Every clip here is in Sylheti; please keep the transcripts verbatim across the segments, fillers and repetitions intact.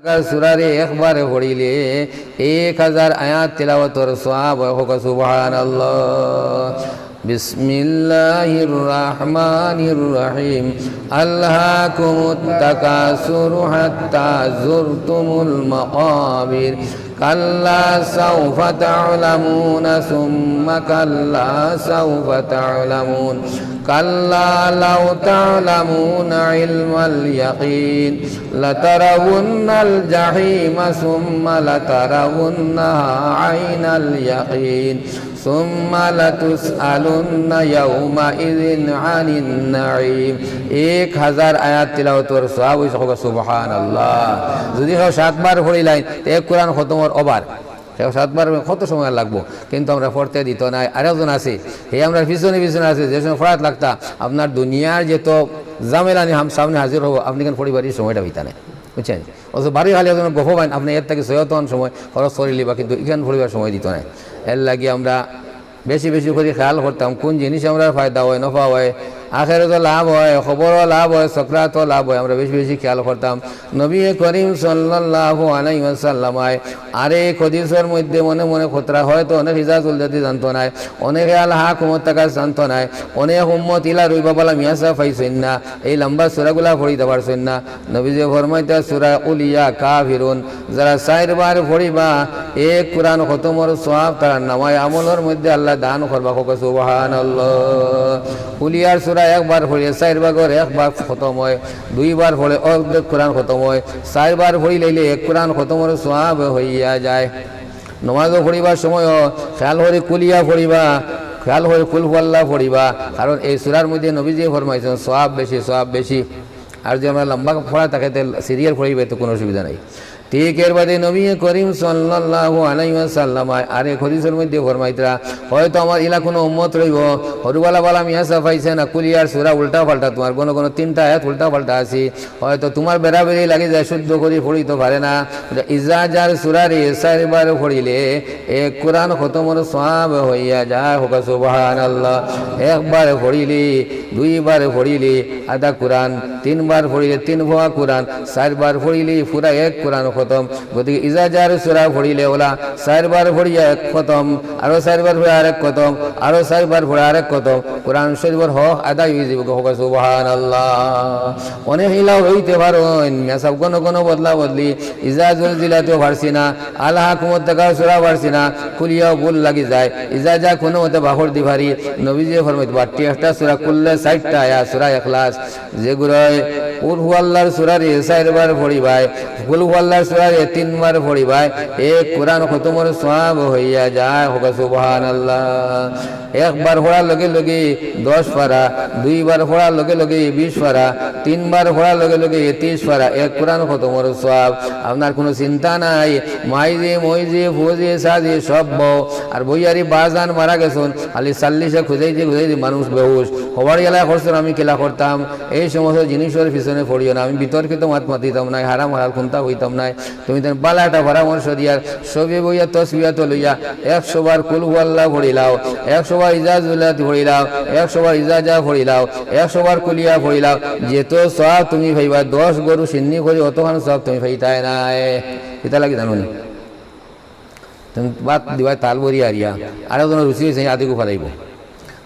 সূরারে একবারে পড়িলে এক হাজার আয়াত তিলাওয়াতর সওয়াব অয়। কউক্কা সুবহানাল্লাহ। بسم الله الرحمن الرحيم. ألهاكم التكاثر حتى زرتم المقابر. كلا سوف تعلمون ثم كلا سوف تعلمون. كلا لو تعلمون علم اليقين لترون الجحيم ثم لترونها عين اليقين ثم لتسألن يومئذ عن النعيم. এক হাজার আয়াত তিলাওয়াতর সওয়াব অইছে, কউক্কা সুবহানাল্লাহ। যুদি কেউ সাতবার পড়িলাইন, তে এক কুরআন খতমর ওভার। কেউ সাতবার কত সময় লাগবো? কিন্তু আমরারে পড়তে দিতো নায়। আরেকজন আছে, হে আমরার পিছনে পিছনে আছে, যে সময় পড়াত লাগতা, আপনার দুনিয়ার যত ঝামেলা নিয়া হাম-, সামনে হাজির অইবো, আপনে ইখান পড়িবার সময়টা পাইতা নায়, বুঝছইন? অথচ বাড়ি খালি একজন গফ বাইন, আপনে এর থাকি ছয়তন সময় খরচ করিলিবা, কিন্তু ইখান পড়িবার সময় দিতো নায়। এরলাগি আমরা বেশি বেশি করি খেয়াল করতাম, কুন জিনিসে আমরার ফায়দা অয়, নফা অয়, আখেরাতো লাভ অয়, কবরো লাভ অয়, সকরাতো লাভ অয়, আমরা বেশি বেশি খেয়াল করতাম। নবী করিম সাল্লাল্লাহু আলাইহি ওয়াসাল্লামে আরেক হাদিসর মধ্যে মনে মনে খতরা, হয়তো অনেক ইজাজুল জাতি জানতো নায়, অনেকে আলহাকুমুত তাকাসুর জানতো নায়, অনেক উম্মত ইলা রইবা বালা মিয়াছা পাইছইন না, এই লম্বা সূরাগুলা পড়িতা পারছইন না। নবীজিয়ে ফরমাইতা, সূরা কুল ইয়া কাফিরুন, যারা চাইরবার পড়িবা, এক কুরআন খতমর সওয়াব তারার নামায়ে আমলর মধ্যে আল্লায় দান করবা। কউক্কা সুবহানাল্লাহ। কুল ইয়ার সূরা একবার পড়িলে চাইর ভাগর এক ভাগ খতম অয়, দুইবার পড়লে অর্ধেক কুরআন খতম অয়, চাইরবার পড়িলাইলে এক কুরআন খতমর সওয়াব অইয়া যায়। নমাজো পড়িবার সময়ও খেয়াল করি কুল ইয়া পড়িবা, খেয়াল করি কুল হুয়াল্লাহ পড়িবা, কারণ এই সূরার মধ্যে নবীজিয়ে ফরমাইছইন, সওয়াব বেশি, সওয়াব বেশি। আর যুদি আমরার লম্বা পড়া থাকে, তে সিরিয়াল পড়িবা, তে কুনু অসুবিধা নাই। ঠিক এর বাদে নবী করিম সাল্লাল্লাহু আলাইহি ওয়াসাল্লামে আরেক হাদিসর মধ্যে ফরমাইতরা, হয়তো আমার ইলা কুনু উম্মত রইবো, হুরুবালা বালা মিয়াছা পাইছে না, কুল ইয়ার সূরা উল্টা পাল্টা, তুমার ঘন ঘন তিনটা আয়াত উল্টা পাল্টা আছে, হয়তো তুমার বেড়াবেড়ি লাগি যায়, শুদ্ধ করি পড়িতো পারে না। ইজা যার সূরারে চাইরবার পড়িলে এক কুরআন খতমর সওয়াব অইয়া যায়। কউক্কা সুবহানাল্লাহ। একবার পড়িলে, দুইবার পড়িলে আধা কুরআন, তিনবার পড়িলে তিন পোয়া কুরআন, চাইরবার পড়িলে পুরা এক কুরআন খতম। গতিকে ইজা যার সূরা পড়িলে অউলা চাইরবার পড়িয়া এক খতম, আরো চাইরবার পড়ে আরেক খতম, আরো চাইরবার পড়ে আরেক খতম, কুরআন শরীফর হক আদায় অইযিবো। কউক্কা সুবহানাল্লাহ। অনেক ইলাও রইতে পারইন, মেসাব ঘন ঘন বদলা বদলি, ইজা জুলজিলাতও পারছি না, আলহাকুমুত তাকাসুরও পারছি না, কুল ইয়াও ভুল লাগি যায়, ইজা যা কুনুমতে বাহর দি পারি। নবীজিয়ে ফরমাইতরা, বাট্টি একটা সূরা কুললে চাইরটা আয়াত, সূরা ইখলাস, যেগুরে কুল হুয়াল্লাহর সূরারে চাইরবার পড়িবায়, কুল হুয়াল্লাহর সূরারে তিনবার পড়িবায়, এক কুরআন খতমর সওয়াব অইয়া যায়। কউক্কা সুবহানাল্লাহ। একবার পড়ার লগে লগে দশ পারা, দুইবার পড়ার লগে লগে বিশ পারা, তিনবার পড়ার লগে লগে তিরিশ পারা, এক কুরআন খতমর সওয়াব। আপনার কুনু চিন্তা নাই, মাইজি, মইজি, ফুজি, সাজি সব বউ। আর বইয়ারি বাজান মারা গেছইন, খালি চাল্লিশে খুজাইতে খুজাইতে মানুষ বেহুশ। হবার গেলা করছইন, আমি কিলা করতাম? এই সমস্ত জিনিসর পিছনে পড়িও না। আমি বিতর্কিত মাত মাতিতাম নায়, হারাম হালাল কুনতা কইতাম নায়। তুমি তান বালা একটা পরামর্শ দিয়ার, সবে বইয়া তসবিহাত লইয়া একশো বার কুল হুয়াল্লাহ পড়িলাও, একশো বার ইজা জুলজিলাত পড়িলাও, একশো বার ইজা যা পড়িলাও, একশো বার কুল ইয়া পড়িলাও, যেত সওয়াব তুমি পাইবায়, দশ গরু সিন্নি করি অতখান সওয়াব তুমি পাইতায় নায়। কিতা লাগি জানো নি? তুমি ভাত দিবায় তাল ভরি আরিয়া, আরোজনর রুচি অইছে, আদিগু ফালাইবো।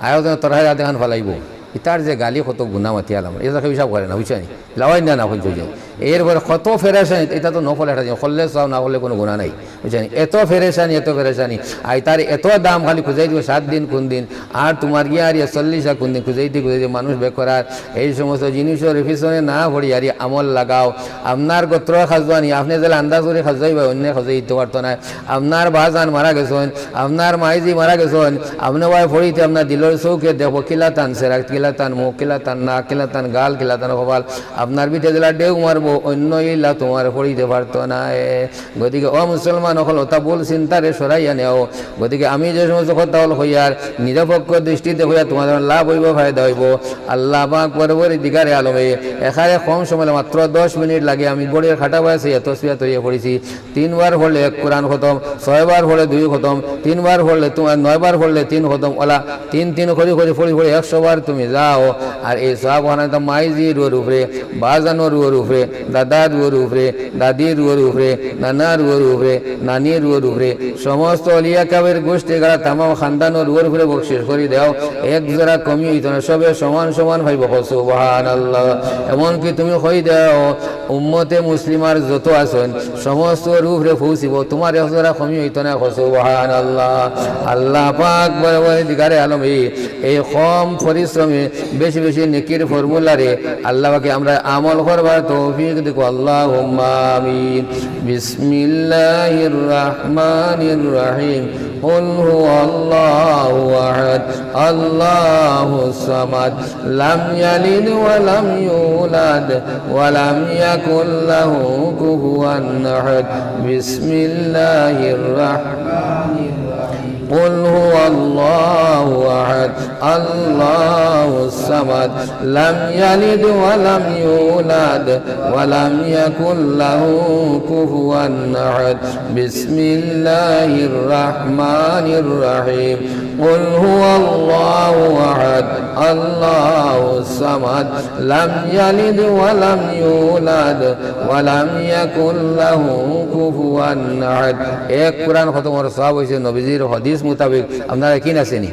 আরোজনর তরকারি আদিখান ফালাইবো। ইতার যে গালি কত গুনা মাতি আলাম, ইতা কেউ হিসাব করে না, বুঝছো নি? লাওয়াই না, না, বুঝছো যে। এরপরে কত পেরেশানি, ইতা তো নফল একটা জিনিস, করলে সওয়াব, না করলে কুনু গুনা নাই, বুঝছো নি? এত পেরেশানি, এত পেরেশানি। আর ইতার এত দাম খালি খুজাই দিবো সাত দিন কুন দিন, আর তুমার গিয়া আরিয়া চল্লিশা কুন দিন, খুজাইতে খুজাইতে মানুষ বেকার। এই সমস্ত জিনিসর পিছনে না পড়ি আরি আমল লাগাও। আপনার গোত্র খাজুয়ানি, আপনে যেলা আন্দাজ করি খাজুয়াইবা, অইন্য খাজুয়াইতে পারতো নায়। আপনার বাজান মারা গেছইন, আপনার মাইজি মারা গেছইন, আপনে ওয়াই পড়িতে আপনার দিলর চউখে দেখবো কিলাতান চেরা, কিলাতান মুখ, কিলাতান নাক, কিলাতান গাল, কিলাতান কপাল। আপনার ভিতরে যেলা ঢেউ মারবো, অইন্য ইলা তুমার পড়িতে পারতো নায়। গতিকে ও মুসলমান অকল, অতা ভুল চিন্তারে সরাইয়া নেও। গতিকে আমি যে সমস্ত কথা অকল কইয়ার, নিরপেক্ষ দৃষ্টিতে কইয়া তুমার লাভ অইবো, ফায়দা অইবো। আল্লাহ পাক পরওয়ারদিগারে আলমে এখানে কম সময়, মাত্র দশ মিনিট লাগে, আমি ঘড়ির কাটা বায় চাইয়া তসবিহাত অইয়া পড়ছি। তিনবার পড়লে এক কুরআন খতম, ছয়বার পড়লে দুই খতম, তিনবার পড়লে তুমার, নয়বার পড়লে তিন খতম, অলা তিন তিন করি করি পড়ি পড়ি একশো বার তুমি যাও। আর এই সওয়াব অখান তো মাইজি রুহর উপরে, বাজানর রুহর উপরে, দাদার রুহর উপরে, দাদির রুহর উপরে, নানার রুহর উপরে, নানির রুহর উপরে, সমস্ত অলিয়া কাবের গোষ্ঠী গাড়া তামাম খানদানর রুহর উপরে বকশিশ করি দেও। এক জোড়া কমি অইতো না, সবে সমান সমান পাইবো। কও সুবহানাল্লাহ। এমনকি তুমি কই দেও, উম্মতে মুসলিমার যত আছইন, সমস্ত রুহরে পৌঁছিবো, তুমার এক জোড়া কমি অইতো না। কও সুবহানাল্লাহ। আল্লাহ পাক পরওয়ারদিগারে আলম, এই, এই কম পরিশ্রমে বেশি বেশি নেকির ফর্মুলারে আল্লাহ পাকে আমরারে আমল করবার তৌফিক দিক। আল্লাহুম্মা আমিন। বিসমিল্লাহির রহমানির রহিম। قل هو الله أحد، الله الصمد، لم يلد ولم يولد، ولم يكن له كفوا أحد. بسم الله الرحمن الرحيم. قل هو الله أحد، الله الصمد، لم يلد ولم يولد، ولم يكن له كفوا أحد. بسم الله الرحمن الرحيم. قل هو الله أحد، الله الصمد، لم يلد ولم يولد، ولم يكن له كفوا أحد. এক কোরআন খতমর সওয়াব অইছে নবীজির হাদিস মোতাবেক। আপনারা একিন আছে নি?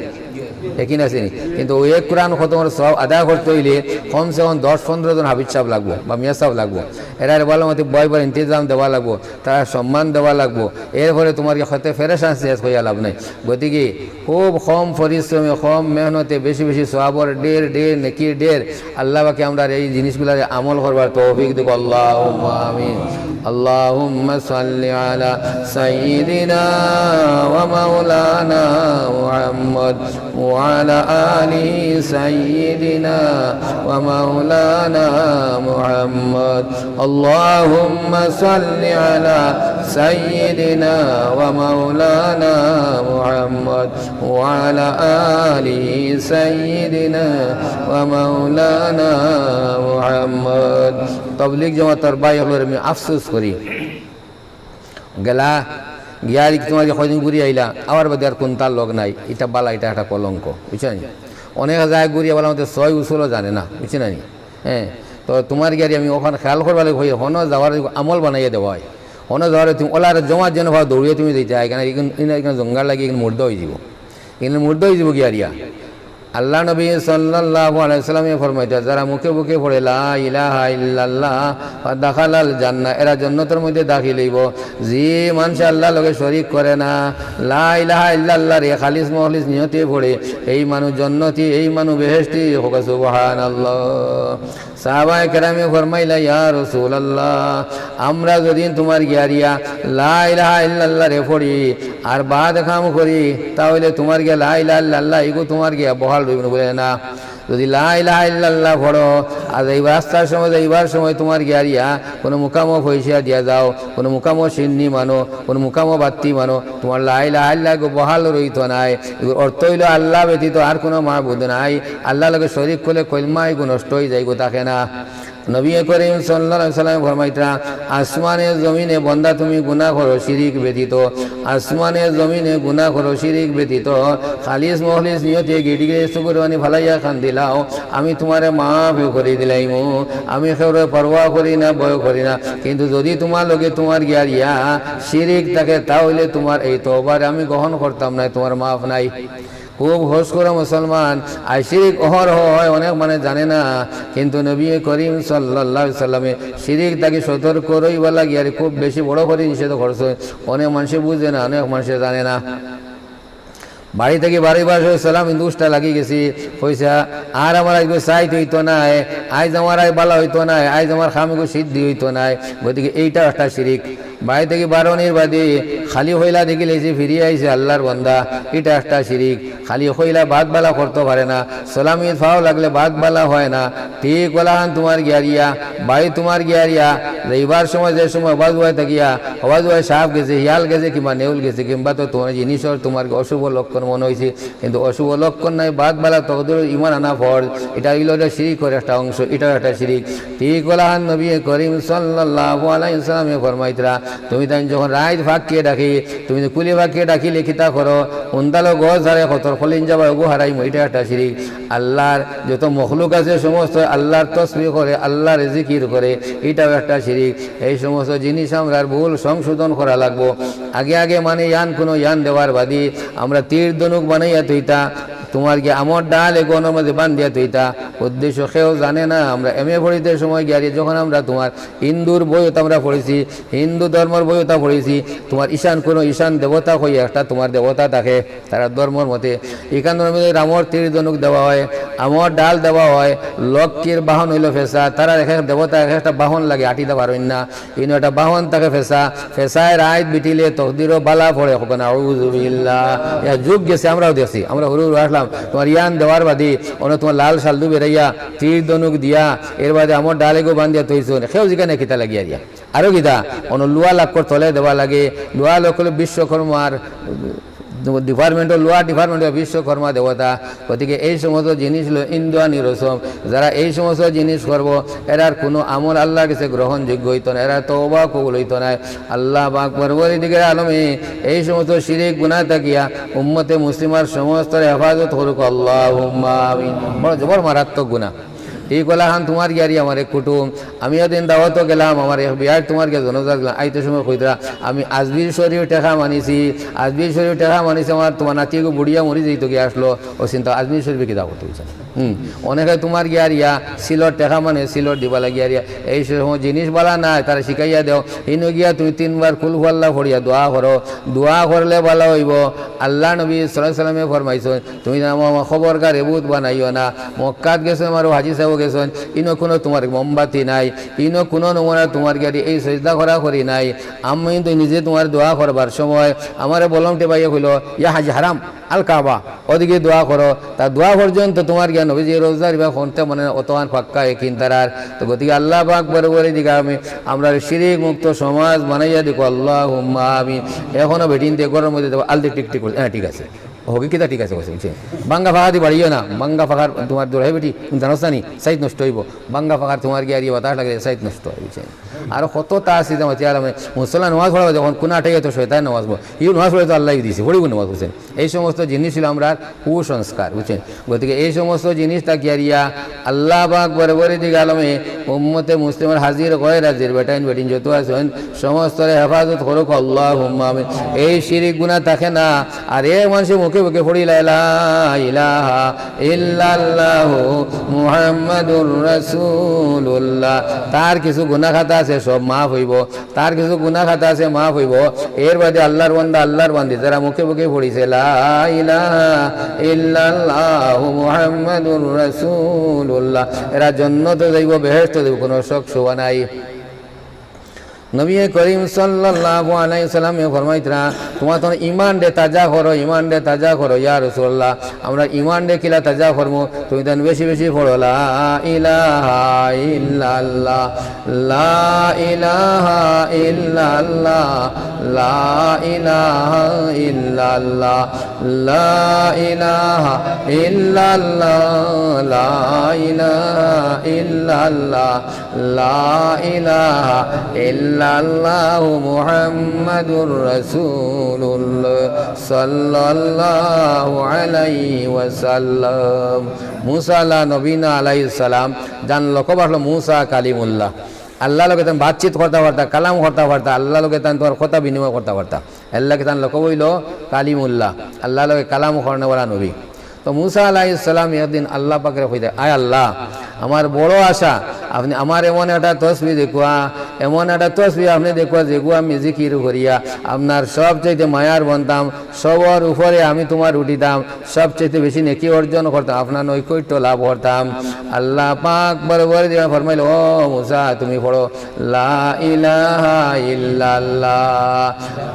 একিন আছে নি? কিন্তু ওই এক কোরআন খতমর সওয়াব আদায় করতে অইলে কমসে কম দশ পনরো জন হাফিজ সাব লাগবো বা মিয়া সাব লাগবো। এরারে ভালা মতো বইবার ইন্তেজাম দেওয়া লাগবো, তারার সম্মান দেওয়া লাগবো। এরপরে তুমার ইখাতে ফ্রেশার্স ডে কইয়া লাভ নাই। গতিকে খুব কম পরিশ্রমে, কম মেহনতে বেশি বেশি সওয়াবর ঢের, ঢের নেকির ঢের। আল্লাহ পাকে আমরারে এই জিনিসগুলারে আমল করবার তৌফিক দিক। আল্লাহুম্মা আমিন। اللهم صل على سيدنا ومولانا محمد وعلى آل سيدنا ومولانا محمد. اللهم صل على سيدنا ومولانا محمد وعلى آل سيدنا ومولانا محمد. তবলিগ জমাতর ভাই অকলরে আমি আফসোস করি, গেলা গিয়া আর তুমার যে কয়দিন ঘুরি আইলা, আবার বাদে আর কুনতার লগ নাই, ইটা ভালা, ইটা একটা কলঙ্ক, বুঝছো নি? অনেক জাগাত ঘুরিয়া ভালা মতো সই উসুলও জানে না, বুঝছো না নি? হ্যাঁ, তো তুমার গিয়ারি আমি অখান খেয়াল করবার লাগি কই, হনো যাওয়ার আমল বানাইয়া দেওয়া অয়, হনো যাওয়ার তুমি ওলার জমাত যেন ভাও দৌড়িয়া তুমি যাইতায়, এখানে, এখানে, এখানে জঙ্গার লাগি এখানে মুর্দা অইযিবো, এখানে মুর্দা অইযিবো গিয়ারিয়া। আল্লার নবী সাল্লাল্লাহু আলাইহি ওয়াসাল্লামে ফরমাইতা, যারা মুখে মুখে পড়ে লা ইলাহা ইল্লাল্লাহ ওয়া দাখালাল জান্নাহ, এরা জন্নতর মধ্যে দাখিল অইবো। যে মানষে আল্লার লগে শরিক করে না, লা ইলাহা ইল্লাল্লাহরে খালিস মুখলিস নিয়তে পড়ে, এই মানুষ জন্নতি, এই মানুষ বেহেশতি। কউক্কা সুবহানাল্লাহ। সাহাবায়ে কেরামে ফরমাইলা, ইয়া রাসূলুল্লাহ, আমরা যদি তুমার গিয়ারিয়া লা ইলাহা ইল্লাল্লাহরে পড়ি আর বাদ কাম করি, তা অইলে তুমার গিয়া লা ইলাহা ইল্লাল্লাহ ইগু তুমার গিয়া বহাল রইবো নি? বলে, না। যদি লা ইলাহা ইল্লাল্লাহ পড়ো আর যাইবার রাস্তার সময়, যাইবার সময় তুমার গিয়ারিয়া কুনু মুকামো পয়সা দিয়া যাও, কুনু মুকামো শিন্নি মানো, কুনু মুকামো বাত্তি মানো, তুমার লা ইলাহা ইল্লাল্লাহ ইগু বহাল রইতো নায়। ইগুর অর্থ অইলো আল্লাহ ব্যতীত আর কুনু মাবুদ নাই। আল্লার লগে শরিক করলে কলমা ইগু নষ্ট অইযায়, ইগু থাকে না। নবী করিম সাল্লাল্লাহু আলাইহি ওয়াসাল্লাম ফরমাইতরা, আসমানে জমিনে বন্দা তুমি গুনাহ করো শিরিক ব্যতীত, আসমানে জমিনে গুনাহ করো শিরিক ব্যতীত, খালিস মুখলিস নিয়তে গিড়গিড়ে সুগুর পানি ফালাইয়া কান্দিলাও, আমি তুমারে মাফ করি দিলাইমু। আমি কেউরে পরোয়া করি না, ভয় করি না, কিন্তু যদি তুমার লগে তুমার গিয়ারিয়া শিরিক থাকে, তা অইলে তুমার এই তওবারে আমি গ্রহণ করতাম নায়, তুমার মাফ নাই। খুব হুশ করো মুসলমান, আইজ শিরিক অহরহ অয়, অনেক মানুষ জানে না, কিন্তু নবী করিম সাল্লাল্লাহু আলাইহি ওয়াসাল্লামে শিরিক থাকি সতর্ক রইবার লাগি আর খুব বেশি বড় করি নিষেধ করছইন। অনেক মানষে বুঝে না, অনেক মানষে জানে না। বাড়ি থাকি বারইবার সময় সালাম ইন্দুসটা লাগি গেছে, কইছে, আর আমার আইজ চাইত অইতো নায়, আইজ আমার আইজ ভালা অইতো নায়, আইজ আমার কাম ইগু সিদ্ধি অইতো নায়। গতিকে এইটাও একটা শিরিক। বাড়ি থাকি বারনির বাদে খালি কইলা দেখিলাইছে ফিরি আইছে আল্লার বন্দা, ইটা একটা শিরিক। খালি কইলা বাদ ভালা করতো পারে না, সালামিত পাও লাগলে বাদ ভালা অয় না। ঠিক অলাখান তুমার গিয়ারিয়া, বাড়ি তুমার গিয়ারিয়া, যাইবার সময় যে সময় অবাজুয়ায় থাকিয়া, অবাজুয়ায় সাপ গেছে, হিয়াল গেছে, কিংবা নেউল গেছে, কিংবা তো তুমার জিনিসর তুমার অশুভ লক্ষণ মনো অইছে, কিন্তু অশুভ লক্ষণ নাই, বাদ ভালা তকদিরর ইমান আনা ফরজ। ইটা অইলো ইটা শিরিকর একটা অংশ, ইটাও একটা শিরিক। ঠিক অলাখান নবী করিম সাল্লাল্লাহু আলাইহি ওয়াসাল্লামে ফরমাইতরা, তুমি তাইন যখন রাইত ফাঁকিয়ে ডাকি, তুমি তো কুলি ফাঁকিয়ে ডাকিলে কিতা করো? উন্দালো গো সারে কতর খলিন যাবা, ওগু হারাইমু, ইটা একটা শিরিক। আল্লাহর যত মখলুক আছে সমস্ত আল্লাহর তসবিহ করে, আল্লাহর জিকির করে, ইটাও একটা শিরিক। এই সমস্ত জিনিস আমরার ভুল সংশোধন করা লাগবো। আগে আগে মানে ইয়ান কুনু ইয়ান দেওয়ার বাদে আমরা তীর ধনুক বানাইয়া থইতা, তুমার গিয়া আমর ডাল এগোনোর মাঝে বান্ধিয়া থইতা। উদ্দেশ্য কেউ জানে না। আমরা এম এ পড়িতে সময় গিয়া যখন আমরা তুমার হিন্দুর বইও তো আমরা পড়ছি, হিন্দু ধর্মর বইও তো পড়ছি, তুমার ঈশান কুনু ঈশান দেবতা কইয়া একটা তুমার দেবতা থাকে, তারা ধর্মর মতে। ইখান ধর্মে রামর তীর ধনুক দেওয়া হয়, আমর ডাল দেওয়া হয়, লক্ষ্মীর বাহন অইলো ফেসা, তারা এক এক দেবতা এক একটা বাহন লাগে, আটিতা পারইন না। ইনো একটা বাহন থাকে ফেসা, ফেসায় রাইত বিটিলে তকদিরও বালা পড়ে, কখন আউযুবিল্লাহ। ইয়া যুগ গেছে, আমরাও দেখছি, আমরা হুরু হুরু আসলাম, তুমার ইয়ান দেওয়ার বাদে, অনো তুমার লাল শালদু বেরাইয়া, তীর ধনুক দিয়া, এর বাদে আমর ডাল এগু বান্ধিয়া থইছইন, কেউ জিকায় না কিতা লাগিয়া দিয়া। আরো কিতা, অনো লুয়া লাক্কর তলে দেওয়া লাগে, লুয়া লাক্কর বিশ্বকর্মার ডিপার্টমেন্টও, লুয়া ডিপার্টমেন্টও বিশ্বকর্মা দেবতা। গতিকে এই সমস্ত জিনিস অইলো হিন্দুয়ানি রসম। যারা এই সমস্ত জিনিস করবো, এরার কুনু আমল আল্লাহর গেছে গ্রহণযোগ্য অইতো না, এরার তওবা কবুল অইতো না। আল্লাহ পাক পরওয়ারদিগারে আলমে এই সমস্ত শিরিক গুনাহ থাকিয়া উম্মতে মুসলিমার সমস্তরে হেফাজত করুক, আল্লাহুম্মা আমিন। বড় জবর মারাত্মক গুনাহ। ই কলাখান তুমার গিয়ারি আমার এক কুটুম, আমি এদিন দাওয়াতো গেলাম, আমার এক বিয়ার তুমার গিয়া জনাজাত গেলাম, আইতে সময় কইতরা, আমি আজমির শরীফ টেকা মানিছি, আজমির শরীফ টেকা মানিছি, আমার তুমার নাতিগু বুড়িয়া মরি যাইতো গিয়া আসলো, ও চিন্তা আজমির শরীফে কিতা করতে অইছে। হুম, অনেকে তুমার গিয়ার ইয়া সিলর টেকা মানে সিলর দিবা লাগিয়ার ইয়া, এই সময় জিনিস বালা নাই, তারা শিখাইয়া দেও। ইনো গিয়া তুমি তিনবার কুল হুয়াল্লাহ পড়িয়া দোয়া করো, দোয়া করলে বালা অইবো। আল্লাহ নবী সাল্লাল্লাহু আলাইহি ওয়াসাল্লামে ফরমাইছইন, তুমি যেন আমার, আমার কবরগারে বুত বানাইও না। মক্কাত গেছো, আমার হাজি সাহেব গেছইন, ইনো কুনু তুমার মোমবাতি নাই, ইনো কুনু নমুনা তুমার গিয়ারি এই সজদা করা করি নাই। আমি কিন্তু নিজে তুমার দোয়া করবার সময় আমারে বলম টেপাইয়া কইলো, "ইয়া হাজি হারাম, আল কাবা, ওদিকে দোয়া করো।" তা দোয়া পর্যন্ত তুমার গিয়া নবীজি রোজা রিবা ফোনতে মানে অতহান ফাক্কা একিন তারার। তো গতিকে আল্লাহ পাক পরওয়ারদিগারে আলমে আমরারে শিরিক মুক্ত সমাজ বানাইয়া দিকো, আল্লাহুম্মা আমিন। এখনো বেটিন দিয়ে ঘরর মধ্যে দেবো, আলদি টিক টিক করে, হ্যাঁ, ঠিক আছে। হকি কিতা ঠিক আছে, কইছে, বুঝছেন? বাঙ্গা ফাঁকা দি বাড়িও না, বাঙ্গা ফাঁকার তুমার দূর হয় বেটি, তুমি জানোস না নি, সাইত নষ্ট অইবো। বাঙ্গা ফাঁকার তুমার গিয়ারি বাতাস লাগে, সাইত নষ্ট অয়, বুঝছেন? আর কততা আছে যে মাতিয়া আলমে, মুসল্লা নামাজ পড়া যখন কুনা আটাইয়া তো শয়তান নামাজ পড়ে, ইউ নামাজ পড়ে তো আল্লাহ দিছে, পড়িব নামাজ, বুঝছেন? এই সমস্ত জিনিস অইলো আমরার কুসংস্কার, বুঝছেন? গতিকে এই সমস্ত জিনিস থাকিয়া রিয়া আল্লাহ পাক পরওয়ারদিগারে আলমে উম্মতে মুসলিমর হাজির গয়র হাজির বেটাইন বেটিন যত আছইন সমস্তরে হেফাজত করুক, আল্লাহুম্মা আমিন। এই শিরিক গুনাহ থাকে না। আর এ মানষে মুখে মুখে পড়িলা, "লা ইলাহা ইল্লাল্লাহু মুহাম্মাদুর রাসূলুল্লাহ।" তার কিছু গুনাহ খাতা আছে, সব মাফ অইবো। তার কিছু গুনাহ খাতা আছে, মাফ অইবো। এর বাদে আল্লাহর বান্দা, আল্লাহর বান্দি যারা মুখে মুখে পড়িছে, "লা ইলাহা ইল্লাল্লাহু মুহাম্মাদুর রাসূলুল্লাহ", এরা জন্নতো যাইবো, বেহেশতো যাইবো, কুনু শক শুবা নাই। নবী করিম সাল্লাল্লাহু আলাইহি ওয়াসাল্লামে ফরমাইতরা, "তুমার তো ইমানরে তাজা করো, ইমানরে তাজা করো, ইয়া রাসূলুল্লাহ, আমরা ইমানরে কিলা তাজা করমু?" তুমি তান বেশি বেশি পড়ো, "লা ইলাহা ইল্লাল্লাহ, লা ইলাহা ইল্লাল্লাহ, লা ইলাহা ইল্লাল্লাহ, লা ইলাহা ইল্লাল্লাহ, লা ইলাহা ইল্লাল্লাহ, লা ইলাহা ইল্লাল্লাহু মুহাম্মাদুর রাসূলুল্লাহ সাল্লাল্লাহু আলাইহি ওয়াসাল্লাম।" মুসা আলা নবীনা আলাইহিস সালাম, যান লকব আছলো মুসা কালিমুল্লাহ। আল্লাহর লগে তান বাতচিত করতা পারতা, কালাম করতা পারতা, আল্লাহর লগে তান তুমার কথা বিনিময় করতা পারতা। এর লাগি তান লকব অইলো কালিমুল্লাহ, আল্লাহর লগে কালাম করনেওয়ালা নবী। তো মুসা আলাইহিস সালাম একদিন আল্লাহ পাকরে কইতা, "আয় আল্লাহ, আমার বড় আশা, আপনে আমার এমন একটা তসবি দেখুয়া, এমন একটা তসবি আপনে দেখুয়া, যেগু আমি জিকির করিয়া আপনার সবচাইতে মায়ার বনতাম, সবর উপরে আমি তুমার উঠিতাম, সবচাইতে বেশি নেকি অর্জন করতাম, আপনার নৈকট্য লাভ করতাম।" আল্লাহ পাক পরওয়ারদিগারে ফরমাইলা, "ও মুসা, তুমি পড়ো, লা ইলাহা ইল্লাল্লাহ।"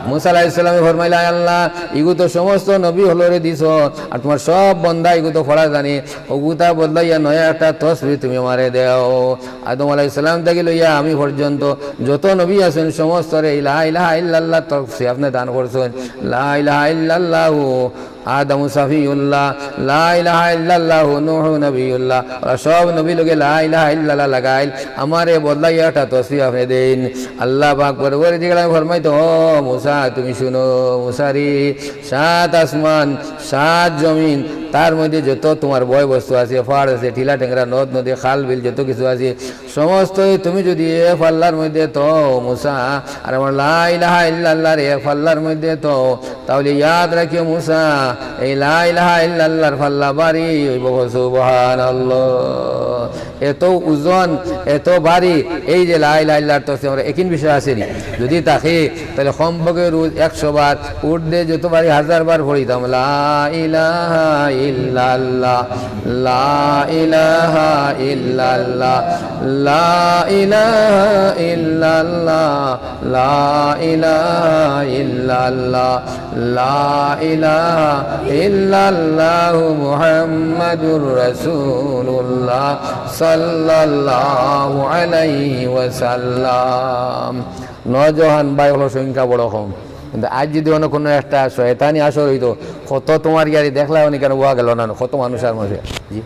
মুসা আলাইহিস সালামে ফরমাইলা, "আয় আল্লাহ, ইগু তো সমস্ত নবী অকলরে দিছো, আর তুমার সব বন্দা ইগু তো পড়া জানে, অগুতা বদলাইয়া নয়া একটা তসবি তুমি আমারে দেও।" আদম আলাইহিস সালাম থাকি লইয়া আমি পর্যন্ত যত নবী আছইন, সমস্তরে লা ইলাহা ইল্লাল্লাহ তসবি আপনে দান করছইন। লা ইলাহা ইল্লাল্লাহু আদমু সাফিউল্লাহ, লা ইলাহা ইল্লাল্লাহু নূহু নবিয়ুল্লাহ। ওরা সব নবী লোকে লা ইলাহা ইল্লাল্লাহ লাগাইল, আমারে বদলাইয়া একটা তসবি আপনে দেইন। আল্লাহ পাক পরবর্তীকালে ফরমাইতো, "ও মুসা, তুমি শুনো, মুসা রে, সাত আসমান, সাত জমিন, তার মধ্যে যত তোমার বয় বস্তু আছে, পাহাড় আছে, টিলা টেংরা, নদ নদী, খাল বিল যত কিছু আছে, সমস্তই তুমি যদি এক পাল্লার মধ্যে তো মুসা, আর আমার লা ইলাহা ইল্লাল্লাহর এক পাল্লার মধ্যে তো, তাহলে ইয়াদ রাখিও মুসা, এই লা ইলাহা ইল্লাল্লাহর পাল্লা ভারী অইবো।" সুবহানাল্লাহ। এত ওজন, এত ভারী, এই যে লা ইলাহা ইল্লাল্লাহর তসবি আমরা একই বিষয় আছে নি, যদি থাকে, তাহলে কমপক্ষে রোজ একশো বার, ঊর্ধ্বে যত পারি হাজার বার পড়িতাম, লা ইলাহা ইল্লাল্লাহ, লা ইলাহা ইল্লাল্লাহ, লা ইলাহা ইল্লাল্লাহ, লা ইলাহা ইল্লাল্লাহ, লা ইলাহা ইল্লাল্লাহু মুহাম্মাদুর রাসূলুল্লাহ সাল্লাল্লাহু আলাইহি ওয়াসাল্লাম। নওজোয়ান ভাই অকলর সংখ্যা বড় কম, কিন্তু আইজ যদি অন্য কোনো একটা শয়তানি আসর অইতো, কত তোমার গিয়ারি দেখলা অনেক কেন ওয়া গেল না, কত মানুষ আর মানুষ। জি,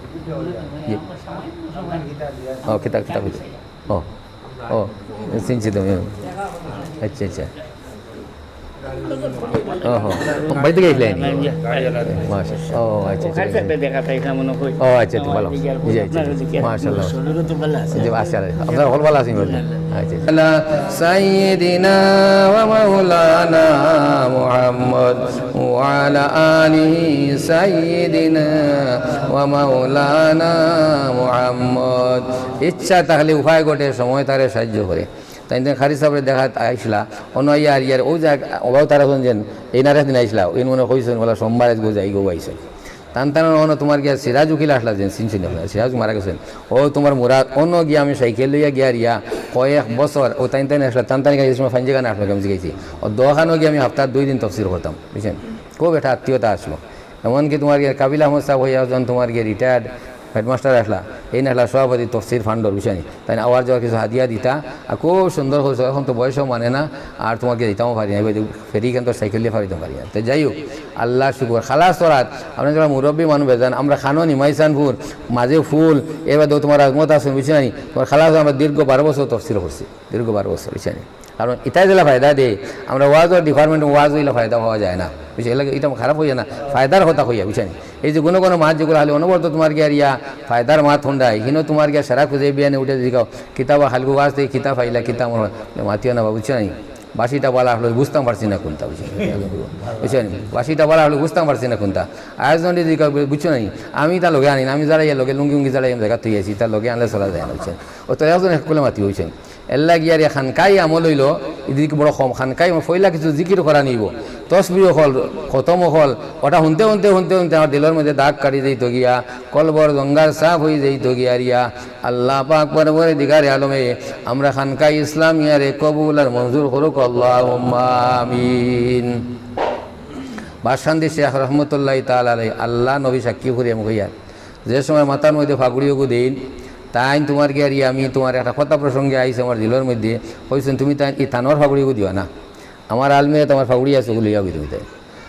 জি। ও, কিতা, কিতা কইছে? ও, ও, চিনছি তুমি। আচ্ছা, আচ্ছা। ওহো, বাড়ি থাকি আইছলা নি? মাশাআল্লাহ। ও, আচ্ছা, আচ্ছা, আচ্ছা। ও, আচ্ছা, আচ্ছা, ভালো। জি, আচ্ছা, আচ্ছা। মাশাআল্লাহ। জি, আচ্ছা, আচ্ছা। আপনারা সকল ভালা আছইন? আচ্ছা, আচ্ছা। আলা সাইয়্যিদিনা ওয়া মাওলানা মুহাম্মদ ওয়া আলা আলিহি সাইয়্যিদিনা ওয়া মাওলানা মুহাম্মদ। ইচ্ছা থাকলে উপায় ঘটে, সময় তারে সাহায্য করে। তাইন তাইন কারি সাবরে দেখাত আইছলা, অনো আইয়া আর ইয়ার, অউ যে অবাও তারা হুনছইন, এইন আরেক দিন আইছলা, এইন মনে কইছইন, বলা সোমবার আইজ গো যাই গো আইছইন। তান তান অনো তোমার গিয়া সিরাজ উকিল আছলা যেন, চিনছইন আপনারা, সিরাজ মারা গেছইন। অউ তোমার মুরাদ, অনো গিয়া আমি সাইকেল লইয়া গিয়া আর ইয়া, কয়েক বছর, অউ তাইন তাইন আছলা, তান তান গিয়া এই সময় ফাইঞ্জে গান আছলা, আমি জিগাইছি। অউ দোকানো গিয়া আমি হাপ্তাত দুই দিন তফসির করতাম, বুঝছইন? খুব একটা আত্মীয়তা আছলো। এমনকি তোমার গিয়া কাবিল আহমদ সাব অইয়া একজন তোমার গিয়া retired headmaster আছলা, এইন আছলা সভাপতি তফসির ফান্ডর, বুঝছইন নি? তাইন আওয়ার যাওয়ার কিছু হাদিয়া দিতা, আর খুব সুন্দর কইছো, অখন তো বয়সও মানে না, আর তোমার গিয়া দিতামও পারি না, এবার ফেরি কেন তো সাইকেল দিয়া ফারিতাম পারি না। তো যাই হোক, আল্লাহর শুকর, খালাস করাত, আপনারা যারা মুরব্বী মানুষ বেজান, আমরা খানো নিমাইসানপুর, মাঝে ফুল, এবার তো তোমার আজমত আছইন, বুঝছইন নি? তোমার খালাস আমরা দীর্ঘ বারো বছর তফসির করছি, দীর্ঘ বারো বছর, বুঝছইন নি? কারণ ইতায় যেলা ফায়দা দেয়, আমরা ওয়াজর department ওয়াজ অইলে ফায়দা পাওয়া যায় না, বুঝছো? এর লাগি ইটা খারাপ অইয়া না, ফায়দার কথা কইয়া, বুঝছইন নি? এই যে গুনো গুনো মাত যেগুলা খালি অনবরত তোমার গিয়া আর ইয়া ফায়দার মাত হুনরায়, হিনো তোমার গিয়া সারা খুঁজে বিয়ানে উঠে যদি কও, "কিতা বা খালি ওয়াজ থাকি কিতা পাইলা, কিতা মনো অয়?" মাতিও না বা, বুঝছইন নি? বাঁশিটা বালা হলো, বুঝতাম পারছি না কুনটা, বুঝছইন নি? বুঝছইন নি? বাঁশিটা বালা হলো, বুঝতাম পারছি না কুনটা। আয়োজন যদি কও, বুঝছো নি? আমি ইতা লগে আনি না, আমি যারা ইয়া লগে লুঙ্গি উঙ্গি যারা ইয়া জাগাত থুই আইছি, ইতা লগে আনলে চলা যায় না, বুঝছইন নি? অউ তো একজন এক কুলে মাতি, বুঝছইন নি? এর লাগি আর খানকাই আমল অইলো, ইদিকে বড় কম। খানকাই আমল পয়লা কিছু জিকির করা নিব, তসবি অকল, খতম অকল, ওটা হুনতে হুনতে হুনতে হুনতে আমার দিলর মধ্যে দাগ কাটি যাইতো গিয়া, কলবর জঙ্গার সাফ অই যাইতো গিয়া আর ইয়া। আল্লাহ পাক পরওয়ারদিগারে আলমে আমরা খানকাই ইসলামিয়ারে কবুল আর মঞ্জুর করুক, আল্লাহুম্মা আমিন। বাসকান্দি শেখ রহমতুল্লাহি তাআলা আলাইহি, আল্লাহ নবী সাক্ষী করি আমি কইয়ার, যে সময় মাথার মধ্যে ফাগুড়ি ওগু দেইন, তাইন তোমার গিয়া আর ইয়া, আমি তোমার একটা কথা প্রসঙ্গে আইছে আমার দিলর মধ্যে, কইছইন, "তুমি তাইন ই তানর ফাগুড়ি ওগু দিও না, আমার আলমিরাত আমার ফাগুড়ি আছে, ওগু লইয়া আইও তুমি তাইন।"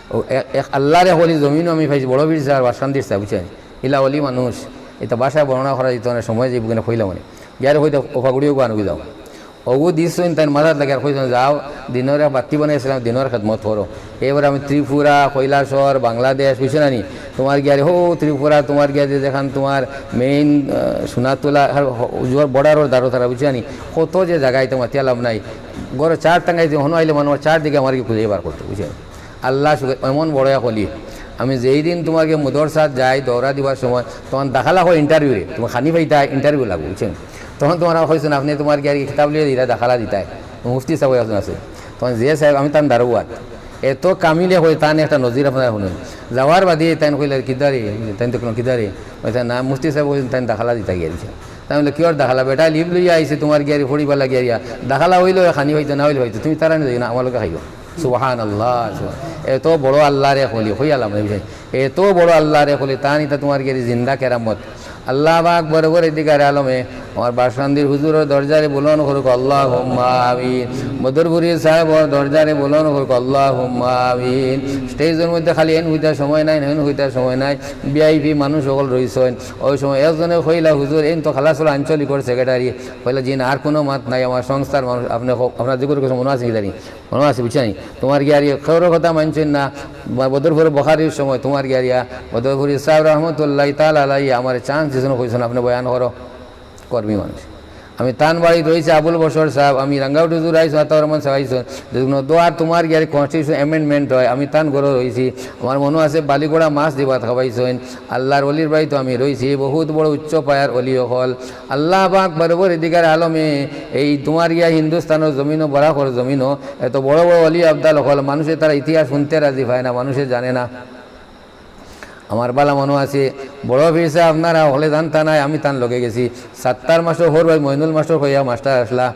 অউ এক, এক আল্লাহর এক ওলি জমিনো আমি পাইছি, বড় পীর সাব, বাসকান্দির সাব, বুঝছইন নি? ইলা ওলি মানুষ, ইতা ভাষায় বর্ণনা করা যাইতো না, সময় যাইবো, কেনে কইলাম মানে। গিয়া আর কইতা, "অউ ফাগুড়ি ওগু আনো গি যাও।" ওগু দিছইন, তাইন মাথাত লাগাইয়া কইছইন, "যাও, দিনর এক বাত্তি বানাইছিলাম, দিনর খেদমত করো।" এবার আমি ত্রিপুরা, কৈলাসহর, বাংলাদেশ, বুঝছো না নি? তোমার গিয়া আর হউ ত্রিপুরা, তোমার গিয়া আর যেখান তোমার main, আহ, সোনাতলা, আর হ-, উজুয়ার border-র দ্বারো তারা, বুঝছো না নি? কত যে জাগা, ইতা মাতিয়া লাভ নাই। ঘরো chart টাঙ্গাই দিও, হনো আইলে মানুষ chart দেখি আমার কি খুঁজে বার করতো, বুঝছো? আল্লাহ শুকর, এমন বড় এক ওলি। আমি যেই দিন তোমার গিয়া মুদরসাত যাই, দৌরা দিবার সময়, তখন দাখালা অয় interview-রে, তুমি খানি পাইতা, interview লাগবো, বুঝছো নি? তখন তোমার কইছইন, "আপনে তোমার গিয়া আর কিতাব লইয়া দিতা, দাখালা দিতায়।" মুফতি সাব একজন আছে। তখন যে সাব, আমি তান দারোয়াত। এত কামিলে কই, তান একটা নজির আপনারা হুনইন। যাওয়ার বাদে তাইন কইলা, "কিদারে?" তাইন তো কোনো কিদারে? কইতা, "না, মুফতি সাব কইছইন, তাইন দাখালা দিতা গিয়া দিছে।" তাইন বলে, "কিওর দাখালা? বেটা leave লইয়া আইছে তোমার গিয়া আর পড়িবার লাগিয়া আর ইয়া। দাখালা অইলে অয় খানি পাইতো, না অইলে পাইতো। তুমি তারা নিয়ে যাইও না, আমার লগে খাইও।" সুবহানাল্লাহ, সুবহান-, এত বড় আল্লাহর এক ওলি, কইয়ালাম না, বুঝছইন নি? এত বড় আল্লাহর এক ওলি, তান ইতা তোমার গিয়া আর জিন্দা কেরামত। আল্লাহ পাক পরওয়ারদিগারে আলমে আমার বাসকান্দির হুজুরর দরজারে বুলন্দ করুক, আল্লাহুম্মা আমিন। বদরপুরি সাহেবর দরজারে বুলন্দ করুক, আল্লাহুম্মা আমিন। স্টেজর মধ্যে খালি এন হইতার সময় নাই, হেন হইতার সময় নাই, ভিআইপি মানুষ অকল রইছইন। ওই সময় একজনে কইলা, "হুজুর, এইন তো খালাসুল আঞ্চলিকর সেক্রেটারি।" কইলা, "জি না, আর কুনু মাত নাই, আমার সংস্থার মানুষ, আপনে কউক, আপনার জিকুর কিছু মনো আছে নি জানি?" মনো আছে, বুঝছইন নি? তুমার গিয়ারি কেউরর কথা মানছইন না। বা-, বদরপুর বুখারির সময় তুমার গিয়ারিয়া বদরপুরি সাহেব রহমতুল্লাহি তাআলা আলাইহি আমারে চান্স দিছইন, কইছইন, "আপনে বয়ান করো, কর্মী মানুষ।" আমি তান বাড়িত রইছি, আবুল বশর সাহেব, আমি রাঙ্গাউটি হুজুর আইছইন, আতাউর রহমান সাহেব আইছইন, যেগুন দোয়ার তুমার গিয়ারি কনস্টিটিউশন অ্যামেন্ডমেন্ট অয়, আমি তান ঘরো রইছি। আমার মনো আছে বালিগোড়া মাছ দি ভাত খাবাইছইন, আল্লার অলির বাড়িত আমি রইছি, বহুত বড় উচ্চ পায়ার অলি অকল। আল্লাহ পাক পরওয়ারদিগার আলমে এই তুমার গিয়া হিন্দুস্তানর জমিনো, বরাকর জমিনো এত বড় বড় অলি আবদাল অকল, মানুষে তারা ইতিহাস হুনতে রাজি পায় না, মানুষে জানে না। আমার বালা মনো আছে, বড় পীর সাহেব আপনারা অকলে জানতা নায়, আমি তান লগে গেছি। সাত্তার মাস্টর, হউর ভাই মইনুল মাস্টর কইয়া মাস্টর আছলা।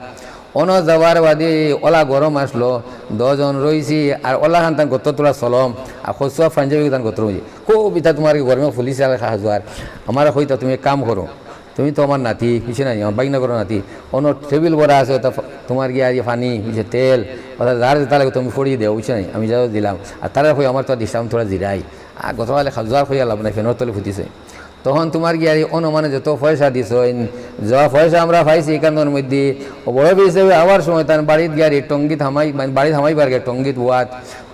অনো যাওয়ার বাদে অলা গরম আছলো, দশ জন রইছি, আর অলাখান তান গতর তুলা চলম, আর কচুয়া পাঞ্জাবি তান গতর অইছে। খুব ইতা তুমার গরমে ফুলিছে আর খাজুয়ার। আমারে কইতা, "তুমি এক কাম করো, তুমি তো আমার নাতি, বুঝছো না, আমার বাইগনাগরর নাতি, অনো টেবিল ভরা আছে, ওটা ফা-, তুমার গিয়ারি পানি, বুঝছো, তেল, ওটা যার যেটা লাগে তুমি পড়ি দেও, বুঝছো না, আমি যাও দিলাম।" আর তারা কই, "আমার তো দিছলাম থুড়া জিরাই।" আর গতকালে খাজুয়ার কইয়া লাভ নাই, ফ্যানর তলে ফুটিছে। তখন তুমার গিয়ারি অনো মানে যত পয়সা দিছইন, যা পয়সা আমরা পাইছি এখানর মধ্যে, ও বড় পীর সাহেব আবার সময় তান বাড়িত গিয়ারি টঙ্গিত হামাই, মানে বাড়িত হামাইবার গে টঙ্গিত বুয়াত,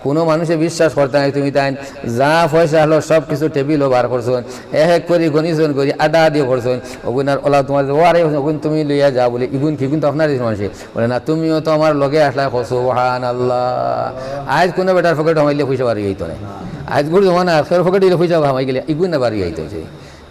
কুনু মানুষে বিশ্বাস করতা নায়, তুমি তাইন যা পয়সা হলো সব কিছু টেবিলো বার করছইন, এক এক করি গনিছইন করি আদা আদি করছইন, ওগুন আর ওলা তুমার যে ওয়ারে ওগুন তুমি লইয়া যাও বলে, ইগুন কি, ইগুন তো আপনার দেশর মানুষে। বলে, "না, তুমিও তো আমার লগে আছলায়।" কও, "সুবহানাল্লাহ।" আইজ কুনু বেটার পকেটো হামাইলে পয়সা বার অইতো নায়। আইজকুর জমানা আখের পকেটো অইলে পয়সা হামাই গেলে ইগুন না বার অইতো।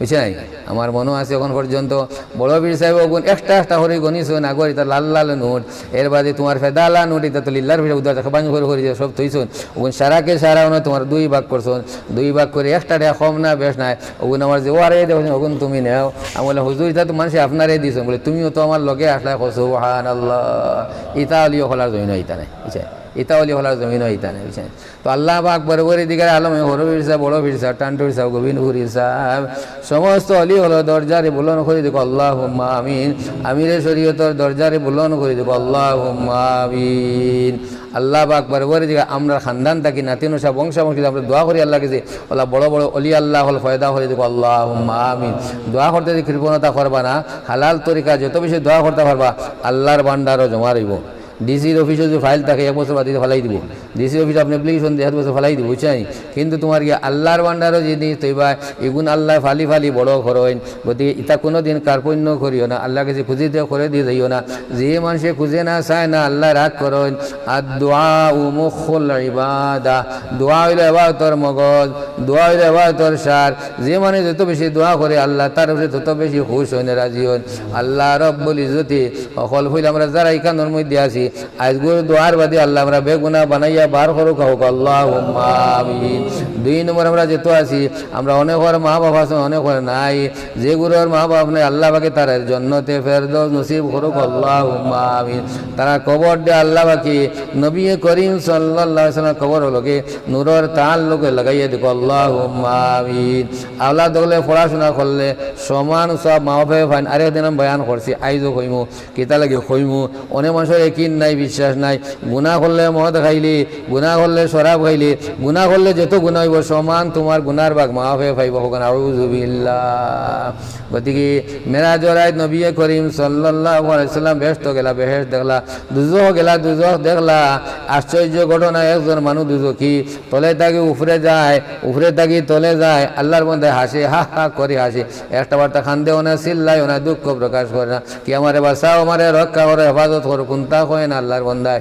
বুঝছো নি? আমার মনো আছে অখন পর্যন্ত বড় পীর সাহেব ওগুন একটা একটা করি গনিছইন, আগর ইতা লাল লাল নোট, এর বাদে তুমার ফেদালা নোট, ইতা তো লিল্লার পয়সা উদার টাকা বাঞ্জ করি করি সব থইছইন। ওগুন সারাকে সারা অনো তুমার দুই ভাগ করছইন, দুই ভাগ করি একটা টেকা কম না বেশ নায়, ওগুন আমার যে ওয়ারে দেখছইন, ওগুন তুমি নেও। আমি বললাম, "হুজুর, ইতা তো মানুষে আপনারে দিছইন।" বলে, "তুমিও তো আমার লগে আছলায়।" কও, "সুবহানাল্লাহ।" ইতা অলি অকলর জমিনো ইতা নায়, বুঝছো নি? ইতা অলি অকলর জমিনো ইতা নায়, বুঝছো নি? তো আল্লাহ পাক পরওয়ারদিগার আলমে হউর পীর সাহেব, বড় পীর সাহেব, টান্টু পীর সাহেব, গোবিন্দপুরি সাহেব, সমস্ত অলি অকলর দরজারে বুলন্দ করি দিক, আল্লাহুম্মা আমিন। আমিরে শরীয়তর দরজারে বুলন্দ করি দিক, আল্লাহুম্মা আমিন। আল্লাহ পাক পরওয়ারদিগার আমরার খানদান থাকি নাতি নশা বংশাবংশী আমরা দোয়া করি আল্লার গেছে, আল্লাহ বড় বড় অলি আল্লাহ অকল পয়দা করি দিক, আল্লাহুম্মা আমিন। দোয়া করতে যে কৃপণতা করবা না, হালাল তরিকা যত বেশি দোয়া করতা পারবা, আল্লার ভান্ডারো জমা রইবো। ডিসির অফিসো যদি ফাইল থাকে, এক বছর বাদে ফালাই দিবো। ডিসির অফিসো আপনে অ্যাপ্লিকেশন দিয়া এক বছর ফালাই দিবো, বুঝছো নি? কিন্তু তুমার গিয়া আল্লার ভান্ডারো জিনিস থইবা, ইগুন আল্লায় ফালি ফালি বড় করইন। গতিকে ইতা কুনুদিন কার্পণ্য করিও না, আল্লার গেছে খুজিতে করে দি যাইও না। যে মানষে খুজে না, চায় না, আল্লায় রাগ করইন। আর দোয়া মুখুল ইবাদা, দোয়া অইলো এবাদতর মগজ, দোয়া অইলো এবাদতর সার। যে মানষে যত বেশি দোয়া করে, আল্লাহ তার উপরে তত বেশি খুশ অইন, রাজি অইন। আল্লাহ রব্বুল ইজ্জতে অকল অইলে আমরা যারা ইখানর মধ্যে আছি, আইজকুর দোয়ার বাদে আল্লাহ আমরা বেগুনা বানাইয়া বার করুক, কউক আল্লাহুম্মা আমিন। দুই নম্বর, আমরা যেত আছি, আমরা অনেকর মা বাপ আছইন, অনেকর নাই। যেগুরর মা বাপ নাই, আল্লাহ পাকে তারার জন্নতে ফেরদৌস নসিব করুক, আল্লাহুম্মা আমিন। তারার কবর দে আল্লাহ পাকে নবী করিম সাল্লাল্লাহু আলাইহি ওয়াসাল্লাম কবরর লগে নূরর তার লগে লাগাইয়া দিক, আল্লাহুম্মা আমিন। আওলাদ অকলে পড়াশুনা করলে সমান সওয়াব মা বাপে পাইন। আরেক দিন আমি বয়ান করছি, আইজও কইমু, কিতা লাগি কইমু, অনেক মানষর একিন নাই, বিশ্বাস নাই। গুনা করলে মদ খাইলে, গুনা করলে শরাব খাইলে, গুনা করলে যত গুনা অইবো সমান তুমার গুনার ভাগ মা বাপে পাইবো। কউক্কা নাউজুবিল্লাহ। গতিকে মেরাজর রাইত নবী করিম সাল্লাল্লাহু আলাইহি ওয়াসাল্লাম বেহেশত গেলা, বেহেশত দেখলা, দুজখ গেলা, দুজখ দেখলা। আশ্চর্য ঘটনা, একজন মানুষ দুজখি তলে থাকি উপরে যায়, উপরে থাকি তলে যায়। আল্লার বন্দায় হাসে, হা হা করি হাসে। একটা বার্তা কান্দেও না, চিল্লায়ও না, দুঃখ প্রকাশ করে না। কি আমারে বাঁচাও, আমারে রক্ষা করো, হেফাজত করো, কুন্তা কয় না আল্লার বন্দায়।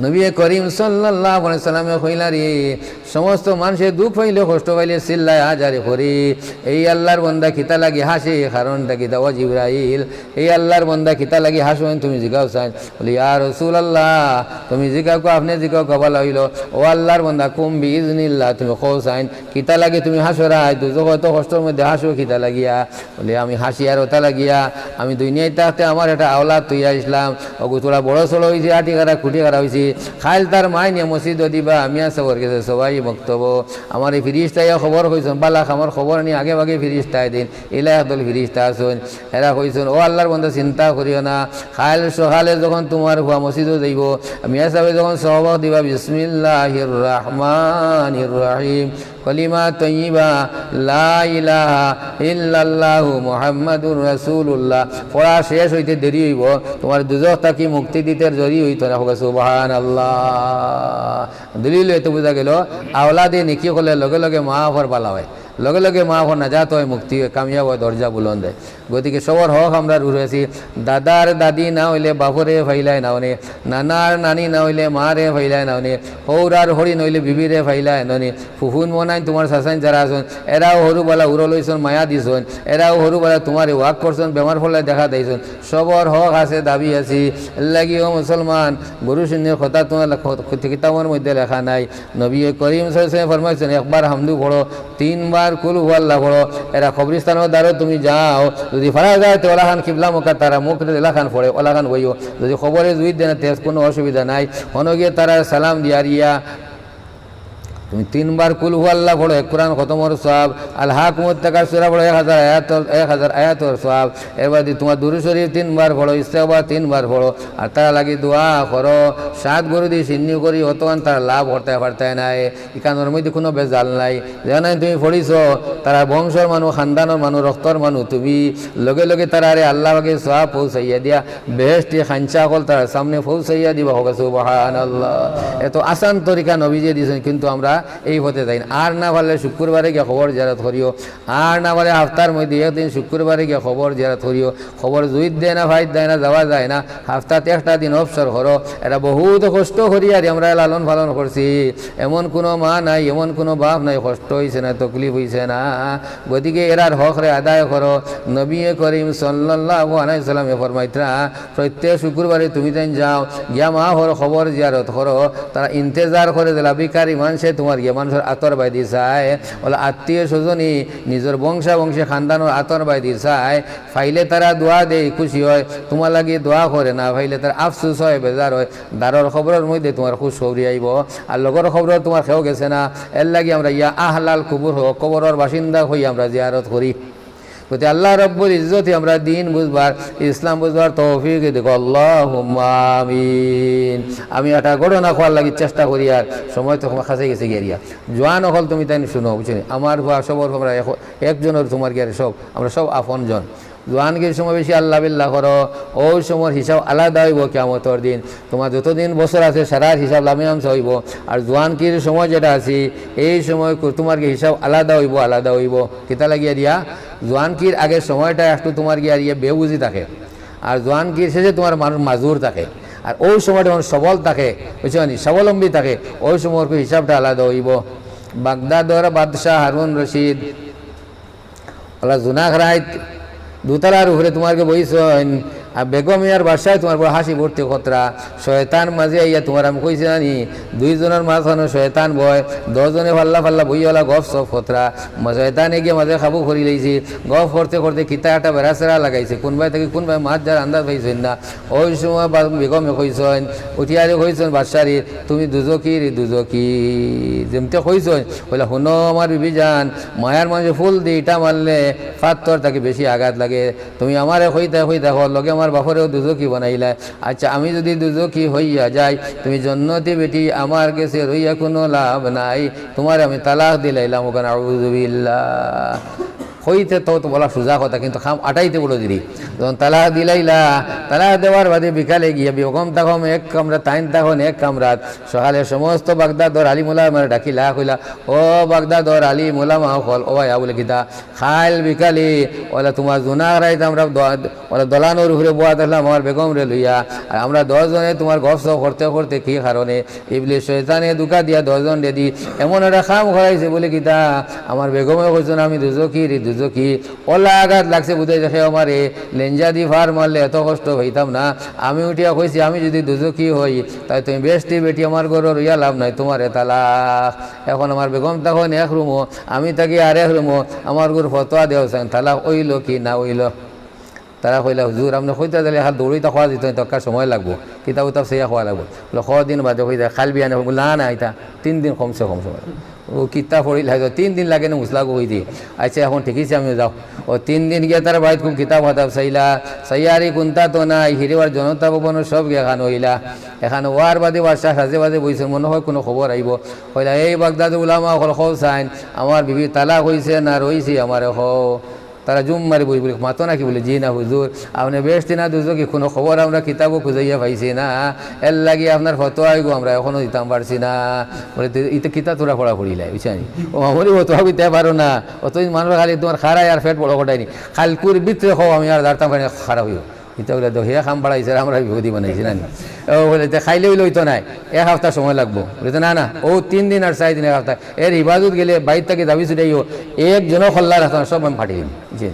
নবী করিম সাল্লাল্লাহু আলাইহি ওয়াসাল্লামে কইলা, "রে, সমস্ত মানষে দুখ পাইলে, কষ্ট পাইলে চিল্লায় আজারে করে, এই আল্লার বন্দা কিতা লাগি হাসে? কারণটা কিতা? ও জিব্রাইল, এই আল্লার বন্দা কিতা লাগি হাসইন? তুমি জিগাও চাইন।" বলে, "ইয়া রাসূলুল্লাহ, তুমি জিগাও, আপনে জিগাও, কবালা অইলো। ও আল্লার বন্দা, কুম বিইজনিল্লাহ, তুমি কও চাইন।" কিতা লাগি তুমি হাসরায়? দুজখো অত কষ্টর মধ্যে হাসো কিতা লাগিয়া? বলে, "আমি হাসি আর অতা লাগিয়া, আমি দুনিয়াত থাকতে আমার একটা আওলাদ থইয়া আইছলাম, অগু থুড়া বড় সড় অইছে, আটি খারা, খুটি খারা অইছে, খাইল তার মায় নিয়া মসজিদো দিবা, মিয়া সাবর গেছে সবাই মক্তবো। আমার এই ফিরিস্তায় খবর কইছইন, বালা কামর খবর নি আগে ভাগে ফিরিস্তায় দিন। ইলা একদল ফিরিস্তা আছইন, এরা কইছইন, "ও আল্লাহর বন্দা, চিন্তা করিও না, খাইল সকালে যখন তুমার ফুয়া মসজিদো যাইবো, মিয়া সাবে যখন সবক দিবা, বিসমিল্লাহির রহমানির রহিম, কলিমা তৈয়বা, লা ইলাহা ইল্লাল্লাহু মুহাম্মাদুর রাসূলুল্লাহ পড়া শেষ অইতে দেরি অইবো, তুমার দুজখ থাকি মুক্তি দিতে দেরি অইতো না।" কউক্কা সুবহানাল্লাহ। দলিল অইতে বুঝা গেল, আওলাদে নেকি করলে লগে লগে মা বাফর বালা অয়, লগে লগে মা বাফর নাজাত অয়, মুক্তি অয়, কামিয়াব অয়, দরজা বুলন্দ অয়। গতিকে সবর হক আমরার উপরে আছে। দাদার দাদি না অইলে বাফরে পাইলায় না অনে, নানার নানি না অইলে মারে পাইলায় না অনে, হউরার হড়ি না অইলে বিবিরে পাইলায় না অনে, ফুফুন মনাইন তুমার চাচাইন যারা আছইন, এরাও হুরু বালা উরল অইছইন, মায়া দিছইন, এরাও হুরু বালা তুমারে ওয়াক করছইন, বেমার পড়লে দেখা দিছইন। সবর হক আছে, দাবি আছে। এর লাগি ও মুসলমান, গুরু সুন্নির কথা তুমার লেখ-, কিতাবর মধ্যে লেখা নাই। নবী করিম সাল্লাল্লাহু আলাইহি ওয়াসাল্লাম ফরমাইছইন, একবার হামদু পড়ো, তিনবার কুল হুয়াল্লাহ পড়ো, এরা কবরস্থানর দ্বারো তুমি যাও, যদি পারা যায় তে ওলাখান কিবলা মুখা তারা মুখ রেলাখান পড়ে, ওলাখান বইও, যদি কবরে জুইত দেয় না তে কুনু অসুবিধা নাই। হনো গিয়া তারার সালাম দিয়া রিয়া তুমি তিনবার কুল হুয়াল্লাহ পড়ো, এক কোরআন খতমর সওয়াব, আলহাকুমুত তাকাসুর সূরা পড়ো, এক হাজার আয়াতর, এক হাজার আয়াতর সওয়াব, এর বাদে তুমার দুরূদ শরীফ তিনবার পড়ো, ইস্তেগফার তিনবার পড়ো, আর তারার লাগি দোয়া করো। সাত গরু দি সিন্নি করি, অতখান তারা লাভ করতে পারতে নায়। ইখানর মধ্যে কুনু ভেজাল নাই। যেখানে তুমি পড়িছো, তারার বংশর মানুষ, খানদানর মানুষ, রক্তর মানুষ, তুমি লগে লগে তারারে আল্লাহ পাকে সওয়াব পৌঁছাইয়া দিয়া, বেহেশতি খাঞ্চা অকল তারার সামনে পৌঁছাইয়া দিবা। কউক্কা সুবহানাল্লাহ। এত আসান তরিকা নবীজিয়ে দিছইন, কিন্তু আমরা এই পথে যাই না। আর না পারলে শুক্রবারে গিয়া কবর জিয়ারত করিও, আর না পারলে হাপ্তার মধ্যে একদিন শুক্রবারে গিয়া কবর জিয়ারত করিও। কবর জুইত দেয় না, ফাইত দেয় না, যাওয়া যায় না। হাপ্তাত একটা দিন অবসর করো। এরা বহুত কষ্ট করিয়ার আমরা লালন পালন করছি। এমন কুনু মা নাই, এমন কুনু বাপ নাই, কষ্ট অইছে না, তকলিফ অইছে না। গতিকে এরার হকরে আদায় করো। নবী করিম সাল্লাল্লাহু আলাইহি ওয়াসাল্লামে ফরমাইতরা, প্রত্যেক শুক্রবারে তুমি তাইন যাও, গিয়া মা বাফর কবর জিয়ারত করো। তারা ইন্তেজার করে দিলা, ভিখারি মানষে তুমার গিয়া মানষর আতর বায়দি চায়, অলা আত্মীয় স্বজনই নিজর বংশা বংশী খানদানর আতর বায়দি চায়। পাইলে তারা দোয়া দেয়, খুশি অয়, তুমার লাগি দোয়া করে, না পাইলে তার আফসোস অয়, বেজার অয়। দারর কবরর মধ্যে তুমার খুশ খবরি আইবো, আর লগর কবরো তুমার কেউ গেছে না। এর লাগি আমরা ইয়া আহলাল কুবুর, কবরর বাসিন্দা অই আমরা জিয়ারত করি। গতিকে আল্লাহ রব্বুল ইজ্জতে আমরা দিন বুঝবার, ইসলাম বুঝবার তৌফিক দেউক, আল্লাহুম্মা আমিন। আমি একটা ঘটনা কওয়ার লাগি চেষ্টা করিয়ার, সময় তো কাছে গেছে গিয়া। জোয়ান অকল তুমি তাইন হুনো, বুঝছো নি? আমার ফুয়া সবর, আমরা এক-, একজনর তুমার গিয়ার সব, আমরা সব আপনজন। জোয়ানকির সময় বেশি আল্লাহ বিল্লাহ করো, অউ সময়র হিসাব আলাদা অইবো কিয়ামতর দিন। তুমার যতদিন বছর আছে, সারার হিসাব লামে আমসা অইবো। আর জোয়ানকির সময় যেটা আছে, এই সময় কু-, তুমার গিয়া হিসাব আলাদা অইবো, আলাদা অইবো। কিতা লাগিয়া দিয়া? জোয়ানকির আগের সময়টা একটু তুমার গিয়া আর ইয়ে বেবুঝি থাকে, আর জোয়ানকির শেষে তুমার মানুষ মাজুর থাকে, আর অউ সময়টা মানুষ সবল থাকে, বুঝছো নি, স্বাবলম্বী থাকে, অউ সময়র হিসাবটা আলাদা অইবো। বাগদাদর বাদশাহ হারুন রশিদ অলা জুনাক রাইত দুতলার উপরে তুমার গিয়া বইছইন, আর বেগমে আর বাদশায় তুমার বড় হাসি ভর্তি খতরা। শয়তান মাঝে আইয়া তুমার আমি কইছি না নি, দুইজনর মাঝখানো শয়তান বয়, দশজনে ফাল্লা ফাল্লা বইয়া অলা গফ সফ খতরা। মা-, শয়তানে গিয়া মাঝে কাবু করি লইছে, গফ করতে করতে কিতা একটা বেড়াছেড়া লাগাইছে, কুনবায় থাকি কুনবায় মাত যার আন্দাজ পাইছইন না। অউ সময় বা-, বেগমে কইছইন, উঠিয়ারে কইছইন, "বাদশারে, তুমি দুজখি রে দুজখি।" যেমতে কইছইন, কইলা, "হুনো আমার বিবি জান, মায়ার মাঝে ফুল দি ইটা মারলে পাত্থর থাকি বেশি আঘাত লাগে। তুমি আমারে কইতায় কইতায় কও, লগে আমার বাফরেও দুজখি বানাইলায়। আচ্ছা, আমি যুদি দুজখি অইয়া যাই, তুমি জন্নতি বেটি, আমার গেছে রইয়া কুনু লাভ নাই, তুমারে আমি তালাক দিলাইলাম।" অখান আউযুবিল্লাহ। কইতে তো, তো বলা সুজা কথা, কিন্তু কাম আটাইতে বড় দেরি। যখন তালাক দিলাইলা, তালাক দেওয়ার বাদে বিকালে গিয়া বেগম তখন এক কামরা, তাইন তখন এক কামরাত। সকালে সমস্ত বাগদাদর আলিম উলামারে ডাকিলা, কইলা, "ও বাগদাদর আলিম উলামা অকল, ও ভাই, আবুলে কিতা, কাইল বিকালে অলা তুমার জুনাক রাইত আমরা দ-, অলা দলানোর উপরে বওয়া দেখলাম আমার বেগমরে লইয়া, আর আমরা দশজনে তুমার গফ সফ করতে করতে কি কারণে ইবলিস শয়তানে ধুকা দিয়া দশজনরে দি এমন একটা কাম করাইছে।" বলে কিতা, আমার বেগমে কইছইন, "আমি দুজখি রে দুজখি।" অলা আঘাত লাগছে বুঝাই দেখে আমারে লেঞ্জা দি ফার মারলে এত কষ্ট পাইতাম না। আমি উঠিয়া কইছি, "আমি যুদি দুজখি অই, তাইলে তুমি বেহেশতি বেটি, আমার ঘরো রইয়া লাভ নাই, তুমারে তালাক।" এখন আমার বেগম তখন এক রুমো, আমি থাকি আরেক রুমো, আমার ঘর ফতোয়া দেও চাইন, তালাক অইলো কি না অইলো? তারা কইলা, "হুজুর, আপনে কইতা দিলে খালি দৌড়াইতা কওয়া যাইতো না, তো একটা সময় লাগবো, কিতাব উতাব চাইয়া কওয়া লাগবো।" বলে, "কদিন বাদে কইতা, কাইল বিয়ানে কইবো।" "না, না, ইটা তিন দিন কমসে কম সময় লাগবো।" ও কিতা পড়িলা, "তো তিন দিন লাগে না মুসলাগু কইতে।" "আচ্ছা, এখন ঠিক আছে, আপনে যাও।" ও তিন দিন গিয়া তারা বাড়িত খুব কিতাব খাতাব চাইলা, চাইয়া আর কুন্তা তো নাই, হিরেবার জনতা ভবন সব গিয়া খান হইলা। এখন ওয়ার বাদে বাদশা সাজে বাজে বইছে, মনে হয় কোনো খবর আইবো। কইলা, "এই বাগদাদ উলামা অকল, কও চাইন, আমার বিবি তালাক হইছে না রইছে, আমারে কও।" তারা জুম মারি বই বলে, "মাতো নাকি?" বলে, "জি না হুজুর, আপনে বেহেশতি না দুজখি কোনো খবর আমরা কিতাবো খুঁজাইয়া পাইছি না, এর লাগি আপনার ফতোয়া এগু আমরা এখনো দিতাম পারছি না।" বলে, "তে ইতা কিতা তোরা পড়া পড়িলাই, বুঝছনি? ও আমারই ফতোয়া দিতে পারো না, অত মানুষ খালি তোমার খারাই আর পেট বড় কটায়নি, কাইলকুর ভিতরে কও, আমি আর দাঁড়াইতাম পারি না, খারাপ হইব।" ইতা বলে, "তো হে কাম বাড়াইছে, আর আমরা বিপদি বানাইছি না নি?" ও বলে, "তে খাইলে হইলে হইতো নাই, এক হাপ্তা সময় লাগবো।" বলে, "তো না, না, ও তিন দিন আর চাইর দিন, এক হাপ্তা।" এর হিফাজত গেলে বাইর থাকি দাবি ছুটাইও, এক জনও খল্লা রাখতো না, সব আমি ফাটিয়ে দিই। বুঝছে?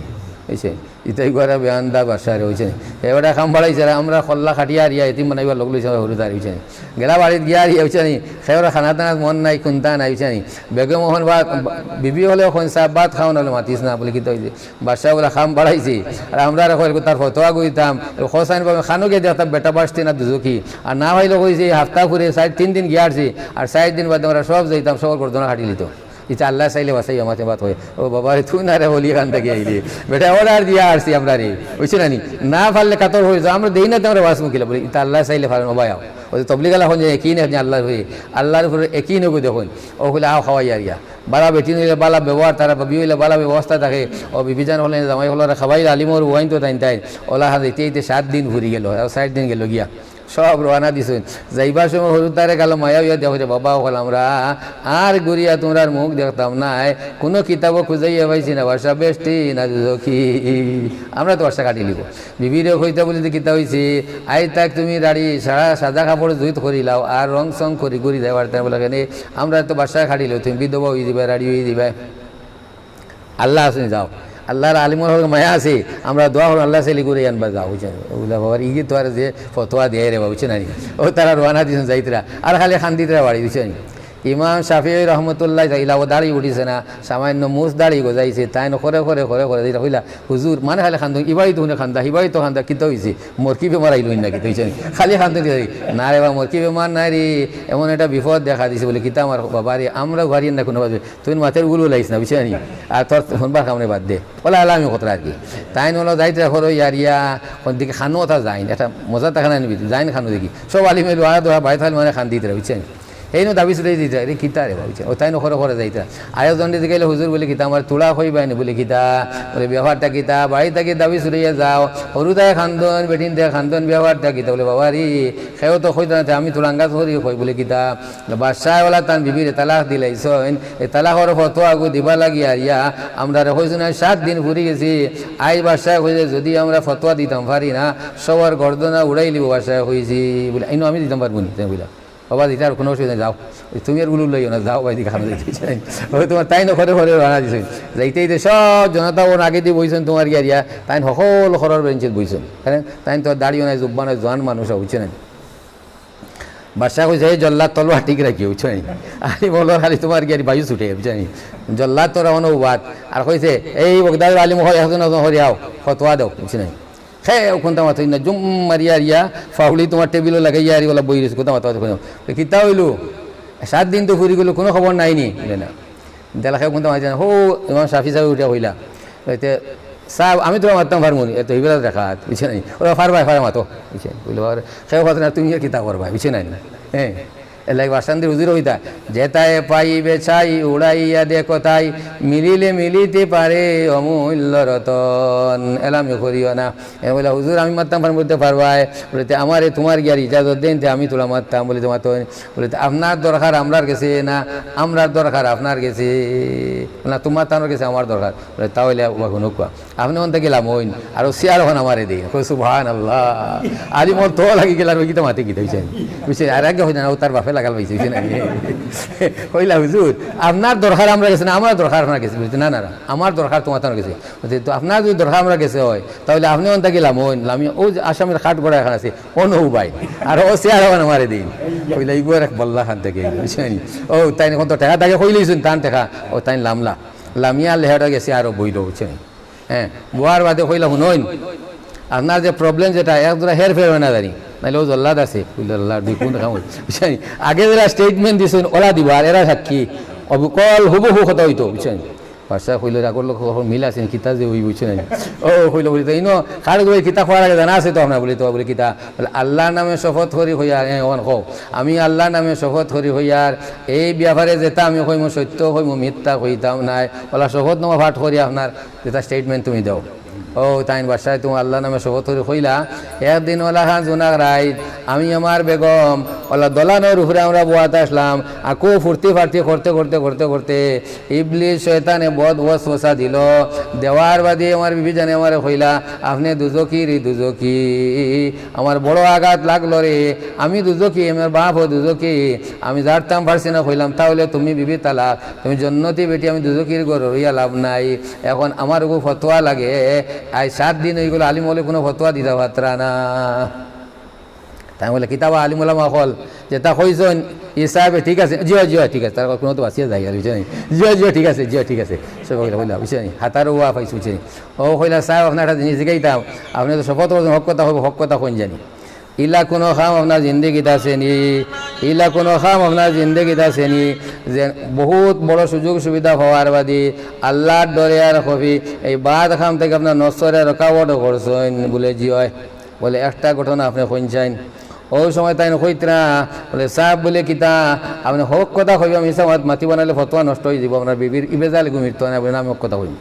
বুঝছে? ইতাই করে বেয়ান্দা বাদশারে, বুঝছে নি? এবারে কাম বাড়াইছে, আর আমরা খল্লা কাটিয়া আরিয়া এতিম বানাইবার লগ লইছে, আমরা হুরু তার, বুঝছে নি? গেলা বাড়িত গিয়া আরিয়া, বুঝছে নি? খেওর খানা টানাত মন নাই, কুন্তা নাই, বুঝছে নি? বেগম মোহন বা-, বা-, বিবি হলে কইন, "সাব ভাত খাও, নাহলে মাতিস না," বলে, "কিতা হইছে?" বাদশা বলে, "কাম বাড়াইছে, আর আমরা আর কইলে তার ফতোয়া কইতাম, ও হোসাইন বাবা খানো গিয়া দেখতাম বেটা বাঁচতে না দুজখি, আর না পাইলে কইছে এই হাপ্তা ফুরে চাইর তিন দিন গিয়া আরছি, আর চাইর দিন বাদে আমরা সব যাইতাম, সবর গর্দনা কাটি লিতো।" ইতা আল্লাহ চাইলে বাঁচাই আমাতে বাত হয়। ও বাবা রে, তুই না রে, বলি কান থাকি আইলি। বেটা, অর্ডার দিয়া আরছি আমরা রে। বুঝছো না নি? না পারলে কাতর হয়ে যাও। আমরা দেই না তো আমরা বাঁচমু কিলা বলি। ইতা আল্লাহ চাইলে পারেন, ও ভাই আও। ওই যে তবলিগ আলা হন যে একই না আপনি আল্লাহর হয়ে। আল্লাহর উপরে একই নগো দেখুন। ও কইলে, "আও খাওয়াই আর ইয়া।" বালা বেটি নিলে বালা ব্যবহার, তারা বিবি হইলে বালা ব্যবস্থা থাকে। ও বিবি জান হলে জামাই হলো খাওয়াইলে আলিমর ওয়াইন তো তাইন তাইন। ওলা হাত ইতে ইতে সাত দিন ঘুরি গেল। আর চাইর দিন গেল গিয়া। সব রওয়ানা দিছইন। যাইবার সময় হুরুতারে গেল মায়া হইয়া দেওয়া হইছে, "বাবা অকল আমরা আর ঘুরিয়া তোমরার মুখ দেখতাম না, কোনো কিতাবো খুঁজাইয়া পাইছি না, বাদশা বেহেশতি না দুজখি।" আমরা তো বাদশা কাটি লিব। বিবিরে কইতা বলি যে কিতা হইছে, "আই তাক তুমি রাড়ি সারা সাদা কাপড় জুইত করিলাও, আর রং সং করি ঘুরি যাইবার তাই বলে কেনে, আমরা তো বাদশা কাটি লিব, তুমি বিধবা হয়ে দিবা, রাড়ি হয়ে দিবা।" আল্লাহ আছেন, যাও। আল্লাহর আলিমর হক মায়া আছে, আমরা দোয়া করুন, আল্লাহ সেলি করে আনবা, যাও, বুঝছেন? ওগুলা বাবার ইগে তো আর যে ফতোয়া দেয় রে বাবা, বুঝছেন না নি? ও তারা রওয়ানা দিছেন যাইতরা, আর খালি খান্দিতরা বাড়ি, বুঝছেন? ইমাম শাফিঈ রহমতুল্লাহ ইলা ও দাড়ি উঠিছে না, সামান্য মুছ দাড়ি গজাইছে, তাইন করে করে করে করে যেটা কইলা, "হুজুর, মানে খালি খান্দন, ইবাই তো হুনে খান্দা, হিবাই তো খান্দা, কিতা হইছে? মরকি বেমার আইল না কিতা হইছে?" খালি খান্দন দিছে। "না রে বা, মরকি বেমার নাই রে, এমন একটা বিপদ দেখা দিছে," বলে, "কিতা আমার বাবা রে, আমরা ঘাড়িয়ে না কোনো ভাবে।" তুই মাতের উলু লাইস না, বুঝছে নি? আর তোর হুনবার কামড়ে বাদ দে। ওলা আলা আমি কথা আর কি। তাইন ওলা যাইতরা করো ইয়ার ইয়া, কোন দিকে খানো ওটা যাইন, একটা মজা দেখা না নিবি, যাইন খানো দেখি। সব আলিমে লোয়া দোয়া বাইত খালি মানে খান্দিতরা, বুঝছে নি? এই নো দাবি ছুটাই দিতরা, "রে কিতা রে বা?" বুঝছে? ও তাইন করে করে যাইতরা। আয়ো জন্ডি দিকে গেলে, "হুজুর," বলে, "কিতা আমার তুলা কইবায় নি?" বলে, "কিতা?" বলে, "ব্যবহারটা কিতা? বাড়ি থাকি দাবি ছুটাইয়া যাও, হুরুতায় খান্দন, বেটিন্তে খান্দন, ব্যবহারটা কিতা?" বলে, "বাবা রে, কেউ তো কইতা না, আমি তুলাঙ্গাজ করি কই," বলে, "কিতা?" বাদশায় ওলা তান বিবিরে তালাক দিলাইছইন, এই তালাকর ফতোয়া আগু দিবা লাগি আর ইয়া, আমরারে কইছইন না, সাত দিন ফুরি গেছি। আইজ বাদশায় কইছে, যদি আমরা ফতোয়া দিতাম পারি না, সবার গর্দনা উড়াই লিব, বাদশায় কইছি। বলে, "আইনো আমি দিতাম পারবো নি?" তাই বলে, "বাবা, দিতে আর কোনো অসুবিধা নেই, যাও। ওই তুমি আর উলু লইও না, যাও, ভাই, দিকে খানো যাইতে চাই।" ওই তোমার তাইন করে করে রওনা দিছইন। যাইতে যাইতে সব জনতা ওর আগে দিয়ে বইছইন তোমার গিয়া আর ইয়া, তাইন সকল খরর বেঞ্চে বইছইন। কারণ তাইন তো দাড়িও নাই, জুব্বা নাই, জোয়ান মানুষ, বুঝছে না? বাদশায় কইছে, "এই জল্লাদ তলোয়ার ঠিক রাখিও," বুঝছো নি? আরে বলো, খালি তোমার গিয়া বায়ু ছুটে, বুঝছো নি? জল্লাদ তো রওনা উবাদ। আর কইছে, "এই বগদাদ আলিম হয়, একজন একজন করি আও, ফতোয়া দাও," বুঝছো নি? হে, ও কোনটা মাথা না, জুম মারিয়া রিয়া, ফাউলি তোমার টেবিলও লাগাইয়া আর ওলা বই রয়েছে, কোনটা মাথা মাথা কইছে। "কিতা হইল? সাত দিন তো ফুরি গেল, কোনো খবর নাই নি?" বলে, "না।" দেলা কেউ কোনটা মাথা না, হো, ইমাম শাফি সাহেব উঠিয়া কইলা, "এতে সাহেব, আমি তোরা মারতাম পারমু নি, এত হিবরাত রেখাত, বুঝছো নি? ওরা পারবায়, পারে মাতো।" বুঝছে? বলে, "বাবারে, কেউ কথা না, তুমি আর কিতা করবায়, বুঝছো না?" হ্যাঁ, এর লাগি বাসান্দির হুজুর হইতা, "যেতায় পাইবে ছাই, উড়াইয়া দেখো তাই, মিলিলে মিলিতে পারে অমূল্য রতন।" এলামি করিও না। এ বলে, "হুজুর, আমি মারতাম পারমু?" বলতে, "পারবায়।" বলে, "তে আমারে তোমার গিয়ার ইজাজত দেন, তে আমি তোরা মারতাম।" বলে, "তোমার তো," বলে, "তে আপনার দরকার আমরার গেছে না, আমরার দরকার আপনার গেছে, না তোমার তানোর গেছে আমার দরকার।" বলে, "তাহলে আবার হুনুক কোয়া।" আপনে অন থাকি লামইন, আর ও চেয়ার অখন আমারে দেইন। কই, "সুবহানাল্লাহ।" আলিমর তো লাগি গেল, আর ওই কিতা মাতে কিতা হইছে? বুঝছে? আর আগে হইছে না, ও তার বাপে লাগাল পাইছে, বুঝছে না? কইলা, "হুজুর, আপনার দরকার আমরার গেছে না, আমরার দরকার আপনার গেছে।" বুঝছে, "না, না, না, আমার দরকার তোমার তানোর গেছে।" বুঝছে, "তো আপনার যদি দরকার আমরার গেছে হয়, তাহলে আপনে অন থাকি লামইন, লামিয়া ও যে আসামির খাট গড়া এখান আছে, অনো উবাই, আর ও চেয়ার অখন আমারে দেইন।" কইলা, "ইগুয়ার এক বল্লা খান থেকে," বুঝছে নি? ও, তাইন অখন তো টেকা তাকে কইলেইছইন, তান টেকা, ও তাইন লামলা। লামিয়া লেহাটা গেছে আরো বইল, বুঝছে নি? হ্যাঁ, বওয়ার বাদে কইলা, "হুনইন, আপনার যে প্রবলেম যেটা, এক দুরা হেরফের অয় না জানি, নাইলে অউ জল্লাদ আছে, কইলা আল্লার দুই কোন কাম অইছে, বুঝছইন নি? আগে যেরা স্টেটমেন্ট দিছইন, ওলা দিবা, আর এরা সাক্ষী, অবিকল হুবহু কথা অইতো, বুঝছইন নি? বাদশায় কইলা, "আগর লগে অখন মিল আছে নি, কিতা যে অইবো, বুঝছইন নি?" ও কইলা, "বুলে তো ইনো, কার গো, কিতা কওয়ার আগে জানা আছে তো আপনার?" বুলে, "তো," বুলে, "কিতা?" বুলে, "আল্লার নামে শপথ করি কইয়ার, হ্যাঁ, অখন কও, আমি আল্লার নামে শপথ করি কইয়ার, এই ব্যাপারে যেটা আমি কইমু, সত্য কইমু, মিথ্যা কইতাম নায়।" ওলা শপথ নামা পাঠ করি আপনার যেটা স্টেটমেন্ট তুমি দেও। ও তাইন বাদশায় তুমি আল্লার নামে শপথ করি কইলা, একদিন ওলা খান জুনাক রাইত আমি আমার বেগম ওলা দলানোর উপরে আমরা বওয়াত আসলাম, আকু ফুর্তি ফার্তি করতে করতে করতে করতে ইবলিস শয়তানে বদ ওয়াসওয়াসা দিল। দেওয়ার বাদে আমার বিবি জানে আমারে কইলা, "আপনে দুজকি রে দুজকি, আমার বড় আঘাত লাগলো রে, আমি দুজকি, আমার বাপও দুজকি, আমি জানতাম পারছি না, কইলাম, তাহলে তুমি বিবি তালাক, তুমি জন্নতি বেটি, আমি দুজকির ঘরো রইয়া লাভ নাই।" এখন আমার ওগু ফতোয়া লাগে, আইজ সাত দিন অইগেলো, আলিম অকলে কুনু ফতোয়া দিতা পাররা না। তাইন কইলা, "কিতা বা আলিম ওলামা অকল যেটা কইছইন, ই সাবে ঠিক আছে, জি অয়, জি অয়, ঠিক আছে, তারা কুনু তো বাঁচিয়া যায় আর, বুঝছইন নি? জি অয়, জি অয়, ঠিক আছে, জি অয়, ঠিক আছে।" সবে কইলা, কইলা, বুঝছইন নি? হাতারো ওয়া পাইছইন, বুঝছইন নি? ও কইলা, "সাব, আপনারে একটা জিনিস জিগাইতাম, আপনে তো শপথ করছইন, হক কথা কইবা, হক কথা কইন জানি।" ইলা কুনু কাম আপনার জিন্দেগিত আছে নি? ইলা কুনু কাম আপনার জিন্দেগিত আছে নি? যে বউত বড় সুযোগ সুবিধা পাওয়ার বাদে আল্লার ডরে আর খফি এই বাদ কাম থাকি আপনার নফসরে রুকাওয়াট করছইন? বুলে, "জি অয়।" বুলে, "একটা ঘটনা আপনে কইন চাইন।" অউ সময় তাইন কইতরা, বুলে, "সাব," বুলে, "কিতা? আপনে হক কথা কইবা, মিছা মাত মাতিবা, নাইলে ফতোয়া নষ্ট অইযিবো, আপনার বিবির ইবেজাল গুমির তো না।" বুলে, "না, আমি হক কথা কইমু।"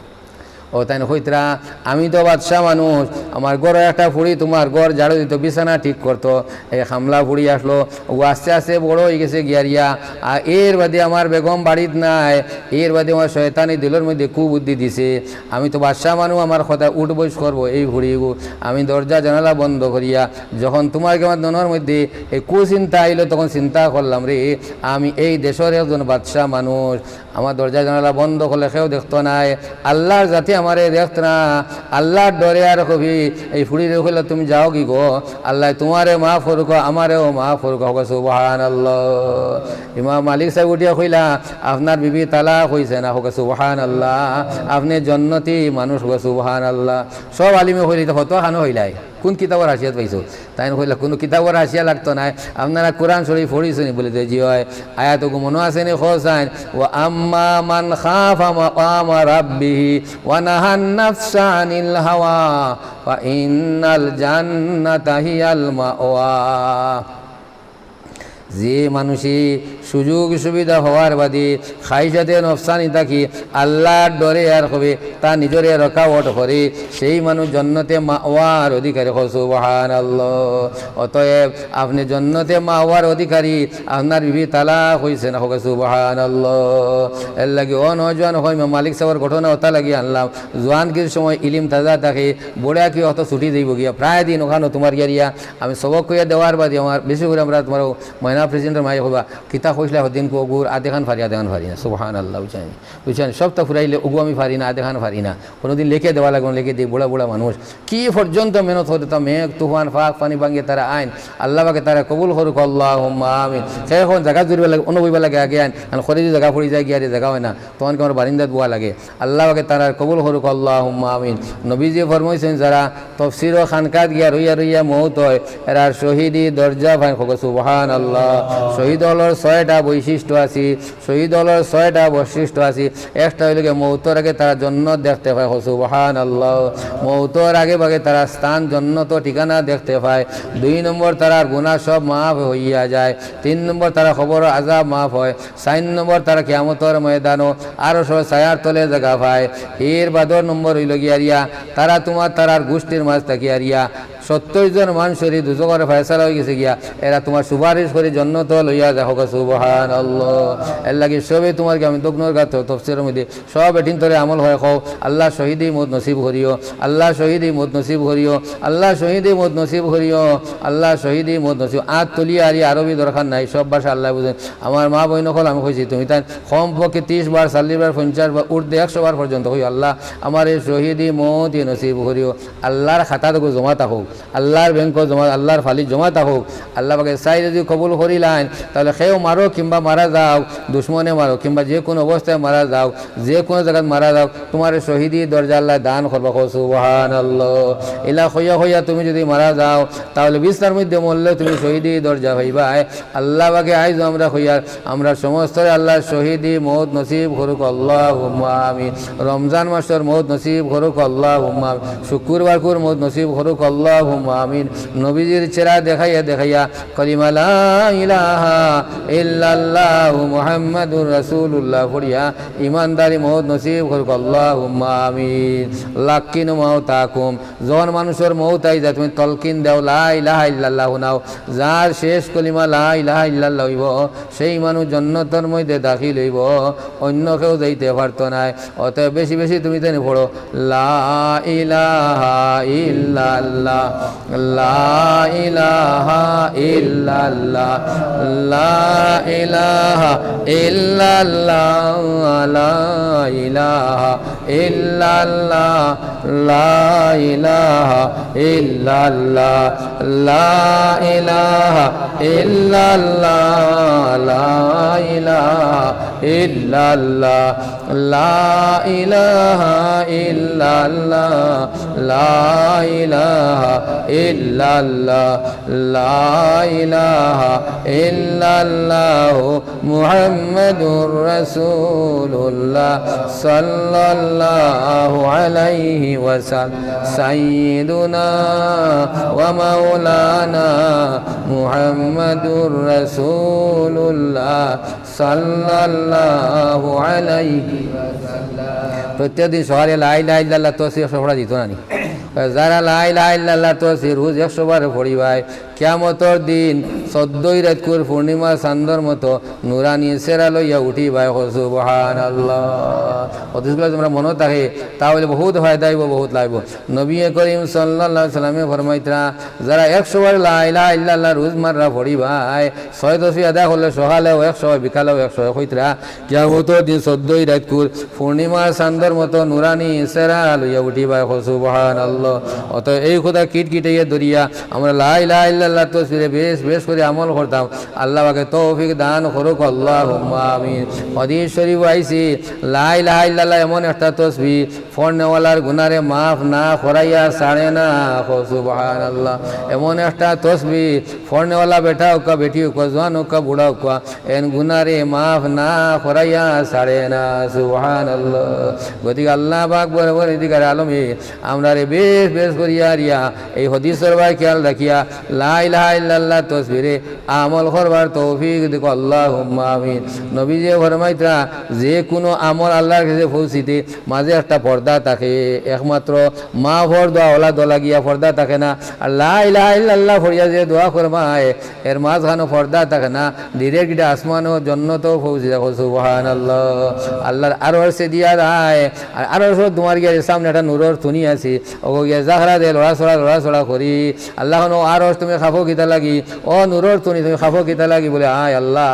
ও তাইন কইতরা, "আমি তো বাদশা মানুষ, আমার ঘরো একটা ফুড়ি তুমার ঘর ঝাড়ু দিত, বিছানা ঠিক করতো, এক কামলা ফুড়ি আসলো, ও আস্তে আস্তে বড় অইগেছে গিয়ারিয়া, আর এর বাদে আমার বেগম বাড়িত নাই, এর বাদে আমার শয়তানে দিলর মধ্যে কুবুদ্ধি দিছে, আমি তো বাদশা মানুষ, আমার কথা উঠবস করবো, এই ফুড়িগু আমি দরজা জানালা বন্ধ করিয়া, যখন তুমার গেমার মনর মধ্যে এই কুচিন্তা আইলো, তখন চিন্তা করলাম রে, আমি এই দেশর একজন বাদশা মানুষ, আমার দরজা জানালা বন্ধ করলে কেউ দেখতো নায়, আল্লার জাতে আমারে দেখতরা, আল্লার ডরে আর খফি এই ফুড়িরে কইলা, 'তুমি যাওগি গো, আল্লায় তুমারে মাফ করুক, আমারেও মাফ করুক।'" কউক্কা সুবহানাল্লাহ। ইমাম মালিক সাব উঠিয়া কইলা, "আপনার বিবি তালাক অইছে না?" কউক্কা সুবহানাল্লাহ। "আপনে জন্নতি মানুষ।" কউক্কা সুবহানাল্লাহ। সব আলিমে কইলা, "ইতা ফতোয়া খানো অইলায়, কুন কিতাবর হাশিয়াত পাইছো?" তাইন কইলা, "কুনু কিতাবর হাশিয়া লাগতো নায়, আপনারা কুরআন শরিফ পড়ছইন নি?" বুলে, "জি অয়।" আয়াত ওগু মনো আছে নি? কও চাইন, "ওয়া আম্মা মান খাফা মাকামা রাব্বিহি ওয়া নাহান নাফসা আনিল হাওয়া ফা ইন্নাল জান্নাতা হিয়াল মাওয়া।" যে মানুষে সুযোগ সুবিধা পাওয়ার বাদে খাইশাতে নফসানি থাকি আল্লার ডরে আর খফি তার নিজরে রুকাওয়াট করে, সেই মানুষ জন্নতে মাওয়ার অধিকারী। কও সুবহানাল্লাহ। অতএব আপনে জন্নতে মাওয়ার অধিকারী, আপনার বিবি তালাক অইছে না? কউক্কা সুবহানাল্লাহ। এরলাগি ও নওজোয়ান অকল, ইমাম মালিক সাবর ঘটনা অতা লাগি আনলাম। জোয়ানকির সময় ইলিম তাজা থাকে, বুড়াকি অত ছুটি যাইবো গিয়া, প্রায় দিন অখানো তুমার গিয়ারিয়া আমি সবক কইয়া দেওয়ার বাদে আমার বেশি করি আমরা তুমার ময়না প্রেসিডেন্টর মায়ে কইবা, "কিতা কইছলা হদিন কু অগুর আধেখান পারি, আধেখান পারি না।" সুবহানাল্লাহ, বুঝছইন নি? বুঝছইন নি? সবতা ফুরাইলে অগু আমি পারি না, আধেখান পারি না। কুনুদিন লেখে দেওয়া লাগবো, লেখে দেই, বুড়া বুড়া মানুষ। কি পর্যন্ত মেহনত করতা, মেঘ, তুফান, ফাক, পানি ভাঙ্গিয়া তারা আইন। আল্লা পাকে তারারে কবুল করুক, আল্লাহুম্মা আমিন। হে অখন জাগা জুড়িবার লাগে, অনো বইবার লাগে আগে আইন। কারণ খরে যদি জাগা পড়ি যায়, গিয়ারে জাগা অয় না। তখন কি আমার বারিন্দাত বওয়া লাগে। আল্লা পাকে তারারে কবুল করুক, আল্লাহুম্মা আমিন। নবীজিয়ে ফরমাইছইন, যারা তফসির ও খানকাত গিয়া রইয়া রইয়া মউত অয়, এরার শহীদি দরজা পাইন। কউক্কা সুবহানাল্লাহ। শহীদ অকলর ছয়টা বৈশিষ্ট্য আছে, শহীদ অকলর ছয়টা বৈশিষ্ট্য আছে। একটা অইলো গিয়া মউতর আগে তারা জন্নত দেখতে পায়। কও সুবহানাল্লাহ। মউতর আগে ভাগে তারার স্থান জন্নত ঠিকানা দেখতে পায়। দুই নম্বর, তারার গুনা সব মাফ অইয়া যায়। তিন নম্বর, তারার কবরর আজাব মাফ অয়। চাইর নম্বর, তারা কিয়ামতর ময়দানো আরশর ছায়ার তলে জাগা পায়। এর বাদর নম্বর অইলো গিয়া রিয়া, তারা তুমার তারার গুষ্টির মাঝ থাকি আরিয়া সত্তইর জন মানষরে দুজখর ফয়সালা অইগেছে গিয়া, এরা তুমার সুপারিশ করি জন্নতো লইয়া যাউক্কা। সুবহানাল্লাহ। এরলাগি সবে তুমার গিয়া আমি দোকনর গাতো তফসিরর মধ্যে সব এটিন তরে আমল অয় কও, আল্লা শহীদি মউত নসিব করিও, আল্লা শহীদি মউত নসিব করিও, আল্লা শহীদি মউত নসিব করিও, আল্লা শহীদি মউত নসিব। আত তুলিয়া আরি আরবি দরকার নাই, সব ভাষা আল্লায় বুঝইন। আমার মা বইন অকল আমি কইছি, তুমি তাইন কমপক্ষে ত্রিশ বার, চল্লিশ বার, পঞ্চাশ বার, ঊর্ধ্বে একশো বার পর্যন্ত কইও, আল্লা আমারে শহীদি মউত নসিব করিও। আল্লার খাতাত অগু জমা থাকউক। আল্লার ব্যাংকো জমা, আল্লার ফালি জমা থাকউক। আল্লা পাকে চাইলে যুদি কবুল করিলাইন, তাইলে কেউ মারো কিংবা মারা যাও, দুশমনে মারো কিংবা যে কুনু অবস্থায় মারা যাও, যে কুনু জাগাত মারা যাও, তুমারে শহীদি দরজা আল্লায় দান করবা। কও সুবহানাল্লাহ। ইলা কইয়া কইয়া তুমি যুদি মারা যাও, তাইলে বিছনার মধ্যে মরলেও তুমি শহীদি দরজা পাইবায়। আল্লা পাকে আইজ আমরা কইয়ার, আমরার সমস্তরে আল্লায় শহীদি মউত নসিব করুক, আল্লাহুম্মা আমিন। রমজান মাসর মউত নসিব করুক, আল্লাহুম্মা আমিন। শুক্কুর বারকুর মউত নসিব করুক, আল্লাহুম্মা আমিন। নবীজির চেহারা দেখাইয়া দেখাইয়া কলিমা লা ইলাহা ইল্লাল্লাহু মুহাম্মাদুর রাসূলুল্লাহ পড়িয়া ইমানদারি মউত নসিব করুক, আল্লাহুম্মা আমিন। লাক্কিনু মাওতাকুম, যখন মানুষর মউত আই যায়, তুমি তলকিন দেও, লা ইলাহা ইল্লাল্লাহ হুনাও। যার শেষ কলিমা লা ইলাহা ইল্লাল্লাহ অইবো, সেই মানুষ জন্নতর মধ্যে দাখিল অইবো, অইন্য কেউ যাইতে পারতো নায়। অতএব বেশি বেশি তুমি তাইন পড়ো, লা ইলাহা ইল্লাল্লাহ, লা ইলাহা ইল্লাল্লাহ, লা ইলাহা ইল্লাল্লাহ, লা ইলাহা ইল্লাল্লাহ, লা ইলাহা ইল্লাল্লাহ, লা ইলাহা ইল্লাল্লাহ, লা ইলাহা ইল্লাল্লাহ, লা ইলাহা ইল্লাল্লাহ, লা ইলাহা ইল্লাল্লাহ, লা ইলাহা ইল্লাল্লাহু মুহাম্মাদুর রাসূলুল্লাহ সাল্লাল্লাহু আলাইহি ওয়াসাল্লাম। সাইয়্যিদুনা ওয়া মাওলানা মুহাম্মাদুর রাসূলুল্লাহ সাল্লাল্লাহু আলাইহি ওয়াসাল্লাম। প্রত্যেক দিন সকালে লা ইলাহা ইল্লাল্লাহ তসবিহ একশো পড়া দিত না নি? যারা লা ইলাহা ইল্লাল্লাহ তসবিহ রোজ একশো বার পড়িবায়, কিয়ামতর দিন চৌদ্দই রাইতকুর পূর্ণিমার চান্দর মতো নুরানি চেহারা লইয়া উঠিবায়। কও সুবহানাল্লাহ। হাদিসগুলা তুমরার মনো থাকে, তা অইলে বহুত ফায়দা অইবো, বহুত লাভ অইবো। নবী করিম সাল্লাল্লাহু আলাইহি ওয়াসাল্লামে ফরমাইতরা, যারা একশো বার লা ইলাহা ইল্লাল্লাহ রোজ মাররা পড়িবায়, ছয় তসবিহ আদায় করলে সকালেও একশো, বিকালেও একশো, কইতরা, কিয়ামতর দিন চৌদ্দই রাইতকুর পূর্ণিমার চান্দর মতো নুরানি চেহারা লইয়া উঠিবায়। কও সুবহানাল্লাহ। অতএব এই কথা কিটকিটাইয়া ধরিয়া আমরা লা ইলাহা ইল্লাল্লাহ তসবিরে বেশ বেশ করি আমল করতাম। আল্লা পাকে তৌফিক দান করুক, আল্লাহুম্মা আমিন। হাদিস শরীফো আইছে, লা ইলাহা ইল্লাল্লাহ এমন একটা তসবিহ, পড়নেওয়ালার গুনারে মাফ না করাইয়া ছাড়ে না। কও সুবহানাল্লাহ। এমন একটা তসবিহ, পড়নেওয়ালা বেটা অউক্কা, বেটি অউক্কা, জোয়ান অউক্কা, বুড়া অউক্কা, এন গুনারে মাফ না করাইয়া ছাড়ে না। সুবহানাল্লাহ। গতিকে আল্লা পাক পরওয়ারদিগারে আলমে আমরারে বেশ বেশ করিয়া রিয়া এই হাদিসর বায় খিয়াল রাখিয়া লা ইলাহা ইল্লাল্লাহ তসবিরে আমল করবার তৌফিক দিক, আল্লাহুম্মা আমিন। নবীজিয়ে ফরমাইতরা, যে কুনু আমল আল্লার গেছে পৌঁছিতে মাঝে একটা পর্দা থাকে, একমাত্র মাফর দোয়া অলা দোয়া লাগিয়া পর্দা থাকে না। আর লা ইলাহা ইল্লাল্লাহ পড়িয়া যে দোয়া করবায়, এর মাঝখানো পর্দা থাকে না, direct ইটা আসমানো জন্নতো পৌঁছি যায়। কও সুবহানাল্লাহ। আল্লার আরশ ছেদিয়া যায়, আর আরশর দুয়ার গিয়ার সামনে একটা নূরর তুনি আছে, অগু গিয়া ঝাঁকড়া দে, লড়াচড়া, লড়াচড়া করি। আল্লা কইন, ও আরশ, তুমি কাঁপো কিতা লাগি? ও নূরর তুনি, তুমি কাঁপো কিতা লাগি? বলে, আয় আল্লা,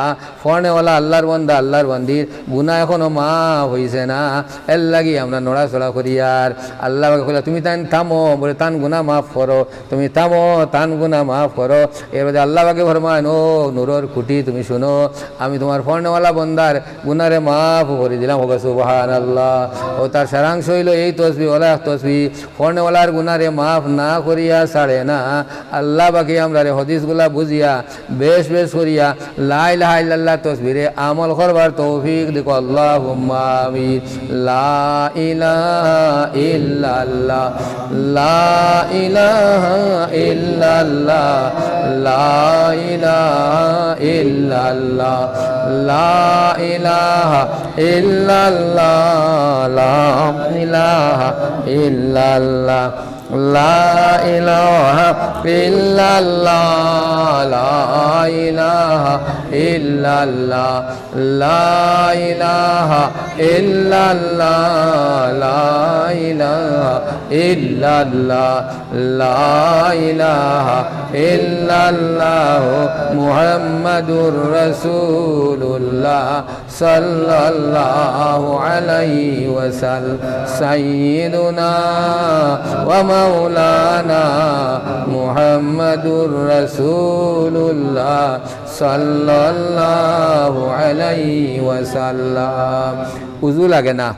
পড়নেওয়ালা আল্লার বান্দা, আল্লার বান্দির গুনা এখনো মাফ অইছে না, এরলাগি আমরা নড়াচড়া করিয়ার। আল্লা পাকে কইলা, তুমি তাইন থামো, বলে, তান গুনা মাফ করো, তুমি থামো, তান গুনা মাফ করো। এরবাদে আল্লা পাকে ফরমাইন, ও নূরর খুটি, তুমি হুনো, আমি তুমার পড়নেওয়ালা বান্দার গুনারে মাফ করি দিলাম। কও সুবহানাল্লাহ। অউ তার সারাংশ অইলো এই তসবিহ, অলা এক তসবিহ, পড়নেওয়ালার গুনারে মাফ না করিয়া ছাড়ে না। আল্লা পাকে আমরারে হাদিসগুলা বুঝিয়া বেশ বেশ করিয়া লা ইলাহা ইল্লাল্লাহ তসবিরে আমল করবার তৌফিক দিক, আল্লাহুম্মা আমিন। লা ইলাহা ইল্লাল্লাহ, লা ইলাহা ইল্লাল্লাহ, লা ইলাহা ইল্লাল্লাহ, লা ইলাহা ইল্লাল্লাহ, লা ইলাহা ইল্লাল্লাহ। লা ইলাহা ইল্লাল্লাহ, লা ইলাহা ইল্লাল্লাহ, লা ইলাহা ইল্লাল্লাহ, লা ইলাহা ইল্লাল্লাহ, لا إله إلا الله محمد رسول الله صلى الله عليه وسلم. سيدنا ومولانا محمد رسول الله صلى الله عليه وسلم. উজু লাগে না,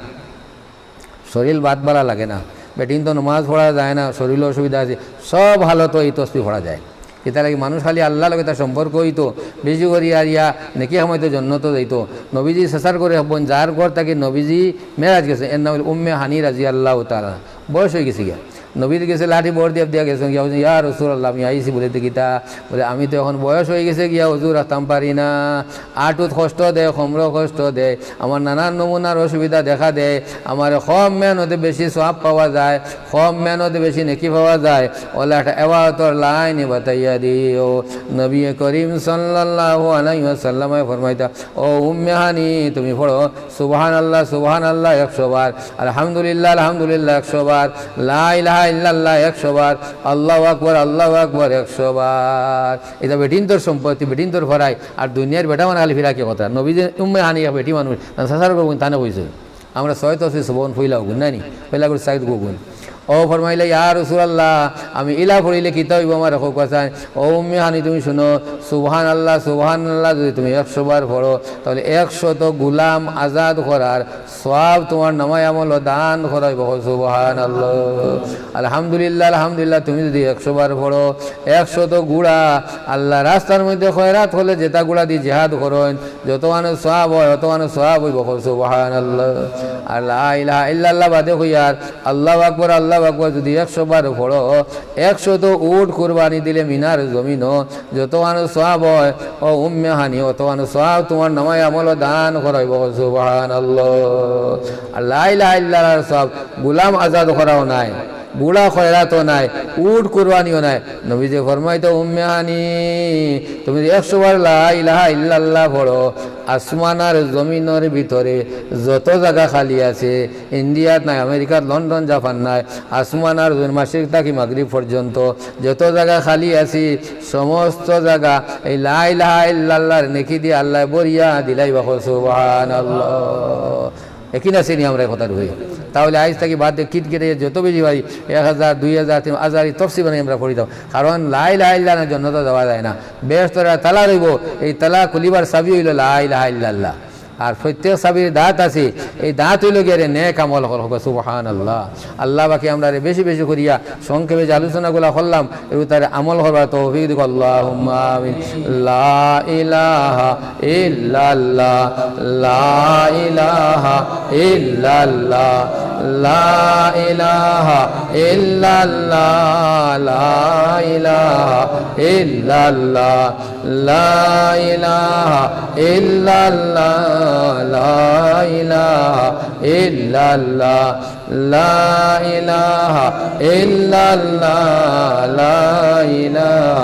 শরীর বাদ বালা লাগে না, বেটিন তো নমাজ পড়া যায় না, শরীরও অসুবিধা আছে, সব হালতো এই তসবি পড়া যায়। ইতার লাগি মানুষ খালি আল্লাহর লগে তার সম্পর্ক অইতো, বেশি করি আর ইয়া নেকি কামাইতো, জন্নতো যাইতো। নবীজি সাসার করে হবন, যার ঘর থাকি নবীজি মেরাজ গেছে, এর নাম অইল উম্মে হানি রাদিয়াল্লাহু তাআলা। বয়স অই গেছে গিয়া, নবীর গেছে লাঠি বর দিয়া দিয়া গেছে গিয়া, বলছে, "ইয়া রাসূলুল্লাহ, আমি আইছি বলে তো কিতা?" বলে, "আমি তো এখন বয়স অই গেছে গিয়া, অজু রাখতাম পারি না, আটুত কষ্ট দেয়, কোমরো কষ্ট দেয়, আমার নানান নমুনার অসুবিধা দেখা দেয়, আমার কম মেহনতে বেশি সওয়াব পাওয়া যায়, কম মেহনতে বেশি নেকি পাওয়া যায়, ওলা একটা এবাদতর লাইন বাতাইয়া দিও।" নবী করিম সাল্লাল্লাহু আলাইহি ওয়াসাল্লামে ফরমাইতা, "ও উম্মে হানি, তুমি পড়ো সুবহানাল্লাহ, সুবহানাল্লাহ একশো বার, আলহামদুলিল্লাহ, আলহামদুলিল্লাহ একশো বার, লা ইলাহা ইল্লাল্লাহ একশো বার, আল্লাহু আকবার, আল্লাহু আকবার একশো বার।" ইতা বেটিন্তর সম্পত্তি, বেটিন্তর ফরাই, আর দুনিয়ার বেটা মানে খালি ফিরাকি কথা। নবী যে উম্মে হানি এক বেটি মানুষ, তান সাসার করবো, তানে কইছে। আমরা ছয় তসবি সবন ফইলা হগুন, নানি? ফইলা করে সাইড হগুন। ও ফরমাইলা, "ইয়া রাসূলুল্লাহ, আমি ইলা পড়িলে কিতা অইবো আমার কউক্কা চাইন?" ও উম্মে হানি, তুমি শুনো, সুবহানাল্লাহ, সুবহানাল্লাহ যদি তুমি একশো বার পড়ো, তাহলে একশত গুলাম আজাদ করার সওয়াব তোমার নামায় আমলো দান করা অইবো। সুবহানাল্লাহ। আলহামদুলিল্লাহ, আলহামদুলিল্লাহ তুমি যদি একশো বার পড়ো, একশত ঘুড়া আল্লাহ রাস্তার মধ্যে খয়রাত করলে যেতা ঘুড়া দি জিহাদ করইন, যত মানুষ সওয়াব অয়, অত মানুষ সওয়াব অইবো। সুবহানাল্লাহ। আর লা ইলাহা ইল্লাল্লাহ বাদে কইয়ার আল্লাহু আকবার, আল্লাহু আকবার যদি একশো বার পড়ো, একশত উট কুরবানি দিলে মিনার জমিনো যত মানুষ সওয়াব অয়, ও উম্মে হানি, অত মানুষ সওয়াব তোমার নামায় আমলো দান করা অইবো। সুবহানাল্লাহ। আর লা ইলাহা ইল্লাল্লাহর সওয়াব গুলাম আজাদ করাও নাই, ঘুড়া খয়রাতও নাই, উট কুরবানিও নাই। নবীজি ফরমাইতা, উম্মে হানি, তুমি যদি একশো বার লা ইলাহা ইল্লাল্লাহ পড়ো, আসমান আর জমিনর ভিতরে যত জাগা খালি আছে, ইন্ডিয়াত নাই, আমেরিকাত, লন্ডন, জাপান নাই, আসমান আর জমিন, মাশরিক থাকি মাগরিব পর্যন্ত যত জাগা খালি আছে, সমস্ত জাগা এই লা ইলাহা ইল্লাল্লাহর নেকি দিয়া আল্লায় ভরিয়া দিলাইবা। সুবহানাল্লাহ। একিন আছে নি আমরা এই কথার উপরে? তাহলে আইজ থাকি বাদ দিয়া কিটকিটে যত বেশি পারি, এক হাজার, দুই হাজার, তিন হাজার, এই তফসির বানাই আমরা পড়ি দাও। কারণ লা ইলাহা ইল্লাল্লাহ জন্নতো যাওয়া যায় না। বেহেশতর তালা রইবো, এই তালা খুলিবার চাবি অইলো লা ইলাহা ইল্লাল্লাহ। আর প্রত্যেক চাবির দাঁত আছে, এই দাঁত অইলো গিয়া রে নেক আমল হকল। সুবহানাল্লাহ। আল্লাহ পাকে আমরারে বেশি বেশি করিয়া সংক্ষেপে যে আলোচনাগুলা করলাম, এর উপরে আমল করবার তৌফিক দিক। আল্লাহুম্মা আমিন। লা ইলাহা ইল্লাল্লাহ, লা ইলাহা ইল্লাল্লাহ, লা ইলাহা ইল্লাল্লাহ, লা ইলাহা ইল্লাল্লাহ, লা ইলাহা ইল্লাল্লাহ, লা ইলাহা ইল্লাল্লাহ। لا إله إلا الله، لا إله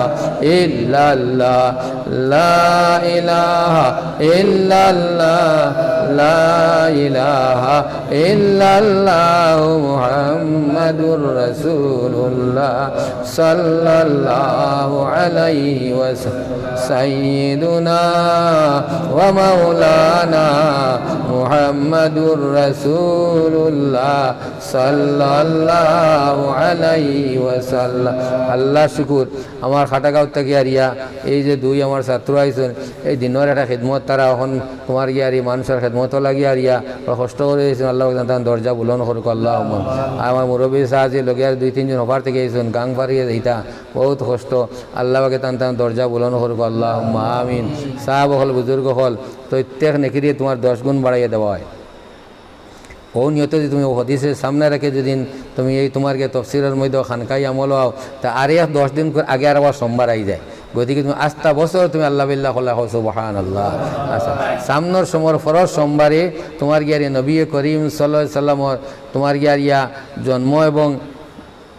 إلا الله، لا إله إلا الله، لا إله إلا الله، محمد رسول الله، صلى الله عليه وسلم، سيدنا ومولانا محمد رسول الله، সাল্লাল্লাহু আলাইহি ওয়াসাল্লাম। আল্লাহ শুকুর, আমার খাটাগাঁও থাকি আরিয়া, এই যে দুই আমার ছাত্র আইছইন, এই দিনর একটা খেদমত, তারা অখন তোমার গিয়া আর এই মানুষর খেদমত লাগি আরিয়া, বড় কষ্ট করি আইছইন। আল্লাহ পাকে তান তান দরজা বুলন্দ করুক, আল্লাহুম্মা। আর আমার মুরব্বী সাহেব যে লগে আর দুই তিনজন ওপার থাকি আইছইন, গাং পারিয়া যাইতা, বহুত কষ্ট। আল্লাহ পাকে তান তান দরজা বুলন্দ করুক, আল্লাহুম্মা আমিন। সাহেব অকল, বুজুর্গ অকল, প্রত্যেক নেকিরে তোমার দশ গুণ বাড়াইয়া দেওয়া হয়। অউ নিয়তে যদি তুমি অউ হাদিসরে সামনে রাখি যদি তুমি এই তোমার গিয়া তফসিরর মধ্যে খানকায় আমলো আও, তে আরেক দশ দিন করে আগে আরবার সোমবার আই যায়। গতিকে তুমি আস্তা বছর তুমি আল্লাহ বিল্লাহ করলা, কও সুবহানাল্লাহ। আচ্ছা, সামনর সময় ফরজ সোমবারে তোমার গিয়া রে নবী করিম সাল্লাল্লাহু আলাইহি ওয়াসাল্লামর তোমার গিয়া রিয়া জন্ম এবং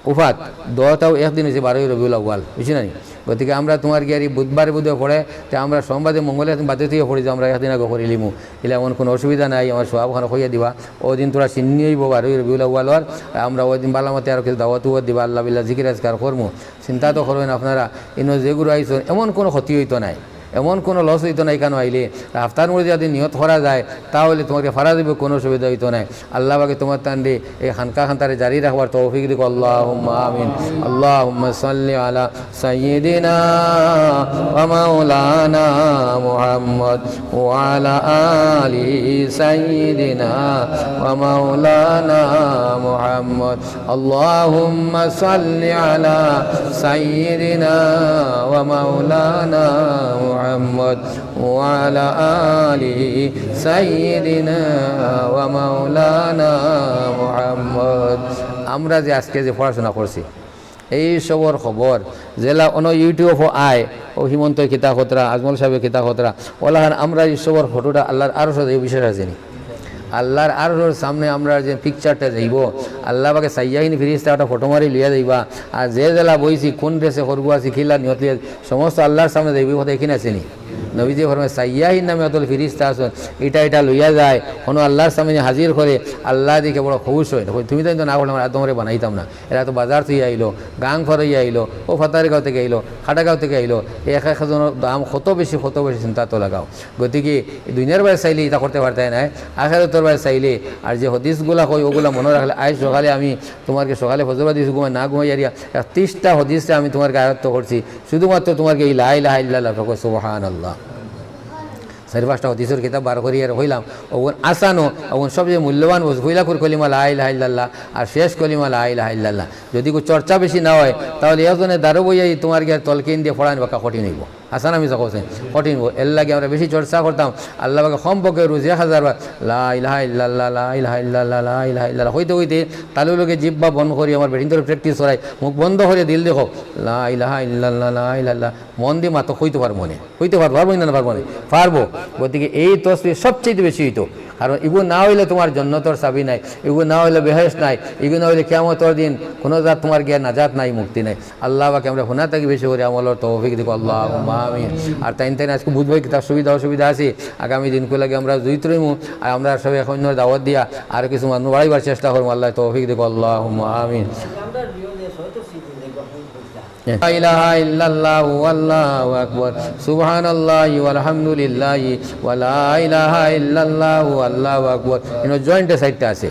উফাত, দুইটাউ একদিন অইছে, বারোই রবিউল আউয়াল, বুঝছো না নি? গতিকে আমরা তুমার গিয়ারি বুধবারে বুধবারে পড়ে, তে আমরা সোমবারে মঙ্গলে বাদে তুই পড়ি যে আমরা একদিন আগে করিলিমু, ইলা এমন কুনু অসুবিধা নাই। আমার সওয়াব খান কইয়া দিবা, অউ দিন থুড়া শিন্নি অইবো বারোই রবিউল আউয়ালর, আমরা অউ দিন বালা মতে আরো কিছু দাওয়াত উয়াত দিবা, আল্লাহ বিল্লাহ জিকির আজকার করমু। চিন্তা তো করইন আপনারা, ইনো যেগুইন আইছইন, এমন কুনু ক্ষতি অইতো নায়, এমন কুনু লস অইতো নায় ইখানো আইলে। আর হাফতার মধ্যে যদি নিয়ত করা যায়, তাহলে তুমার ফারা যাইবো, কুনু অসুবিধা অইতো নায়। আল্লাহ পাকে তুমার তানরে এই খানকা খানতারে জারি রাখবার তৌফিক দিক, আল্লাহুম্মা আমিন। আল্লাহুম্মা সাল্লি আলা সাইয়্যিদিনা ওয়া মাওলানা মুহাম্মদ ওয়া আলা আলি সাইয়্যিদিনা ওয়া মাওলানা মুহাম্মদ। اللهم صل على سيدنا ومولانا محمد وعلى آل سيدنا ومولانا محمد। আমরা যে আজকে যে পড়াশোনা করছি, এই সবর খবর যেলা অনো YouTube-ও আয়, অউ হিমন্ত কিতা খতরা, আজমল সাহেব কিতা খতরা, অলাখান আমরা এই সবর ফটোটা আল্লাহর আরশো যে বিশেষ আছে নি, আল্লাহর আরশর সামনে আমরার যে পিকচারটা যাইবো, আল্লাহ পাকে চাইয়া হিন ফিরিস্তা একটা ফটো মারি লইয়া যাইবা। আর যে যেলা বইছি, কুন ড্রেসে করবো আছি, কিলা নিয়ত লইয়া, সমস্ত আল্লাহর সামনে যাইবো, কথা এখানে আছে নি? নবীজি ফরমায়, চাইয়া হিন নামে অতল ফিরিস্তা আছইন, ইটা ইটা লইয়া যায়, অনো আল্লাহর সামনে হাজির করে, আল্লাহ দেখি বড় খুশ অইন। কয়, "তুমি তো ইনতো না করলে আমার আদমরে বানাইতাম না। এরা তো বাজার থুইয়া আইলো, গাং ফরাইয়া আইলো, অউ ফাতারগাঁও থাকি আইলো, খাটাগাঁও থাকি আইলো, এক একজনর দাম কত বেশি, কত বেশি, চিন্তা তো লাগাও।" গতিকে এই দুনিয়ার বায় চাইলে ইটা করতে পারতায় নায়, আখেরাতর বায় চাইলে। আর যে হাদিসগুলা কই, অগুলা মনো রাখলে, আইজ সকালে আমি তুমার গিয়া সকালে ফজর বাদে ঘুমাই না ঘুমাই আরিয়া এক তিরিশটা হাদিসরে আমি তুমার গিয়া আয়ত্ত করছি, শুধুমাত্র তুমার গিয়া এই লা ইলাহা ইল্লাল্লাহ, সুবহানাল্লাহ। চাইর পাঁচটা হাদিসর কিতাব বার করি আর কইলাম, অগুন আসানো, অগুন সবচেয়ে মূল্যবান বস্তু, পয়লা করি কলিমা লা ইলাহা ইল্লাল্লাহ, আর শেষ কলিমা লা ইলাহা ইল্লাল্লাহ। যদি কেউ চর্চা বেশি না অয়, তাহলে একজনে দারো বইয়া তুমার গিয়া তলকিন দিয়া পড়ানি বাক্কা কঠিন অইবো। আসান আমি যা কইছি, কঠিন অইবো। এর লাগি আমরা বেশি চর্চা করতাম। আল্লাহ পাকে কমপক্ষে রুজি এক হাজার বার লা ইলাহা ইল্লাল্লাহ, লা ইলাহা ইল্লাল্লাহ, লা ইলাহা ইল্লাল্লাহ কইতে কইতে তালুর লগে জিব্বা বন্ধ করি, আমার বেটিন্তরে practice করাই, মুখ বন্ধ করি দিল দেখো, লা ইলাহা ইল্লাল্লাহ, লা ইলাহা ইল্লাল্লাহ, মন দি মাতো, কইতো পারবো নে, কইতো পারবো, পারবো না, পারবো নে, পারবো। গতিকে এই তসবিহ সবচেয়ে বেশি অইতো, কারণ ইগু না অইলে তুমার জন্নতর চাবি নাই, ইগু না অইলে বেহেশত নাই, ইগু না অইলে কিয়ামতর দিন কুনু জাত তুমার গিয়া নাজাত নাই, মুক্তি নাই। আল্লাহ পাকে আমরা হুনা থাকি বেশি করি আমলর তৌফিক দিক, আল্লাহুম্মা আমিন। আর তাইন তাইন আজকে বুঝবায় কিতা সুবিধা অসুবিধা আছে, আগামী দিনকু লাগি আমরা জুইত রইমু। আর আমরা সবে এক অইন্যর দাওয়াত দিয়া আর কিছু মানুষ বাড়াইবার চেষ্টা করমু, আল্লাহ তৌফিক দিক, আল্লাহুম্মা আমিন। লা ইলাহা ইল্লাল্লাহু আল্লাহু আকবার, সুবহানাল্লাহি ওয়ালহামদুলিল্লাহি ওয়া লা ইলাহা ইল্লাল্লাহু আল্লাহু আকবার। ইনো joint এ চাইরটা আছে,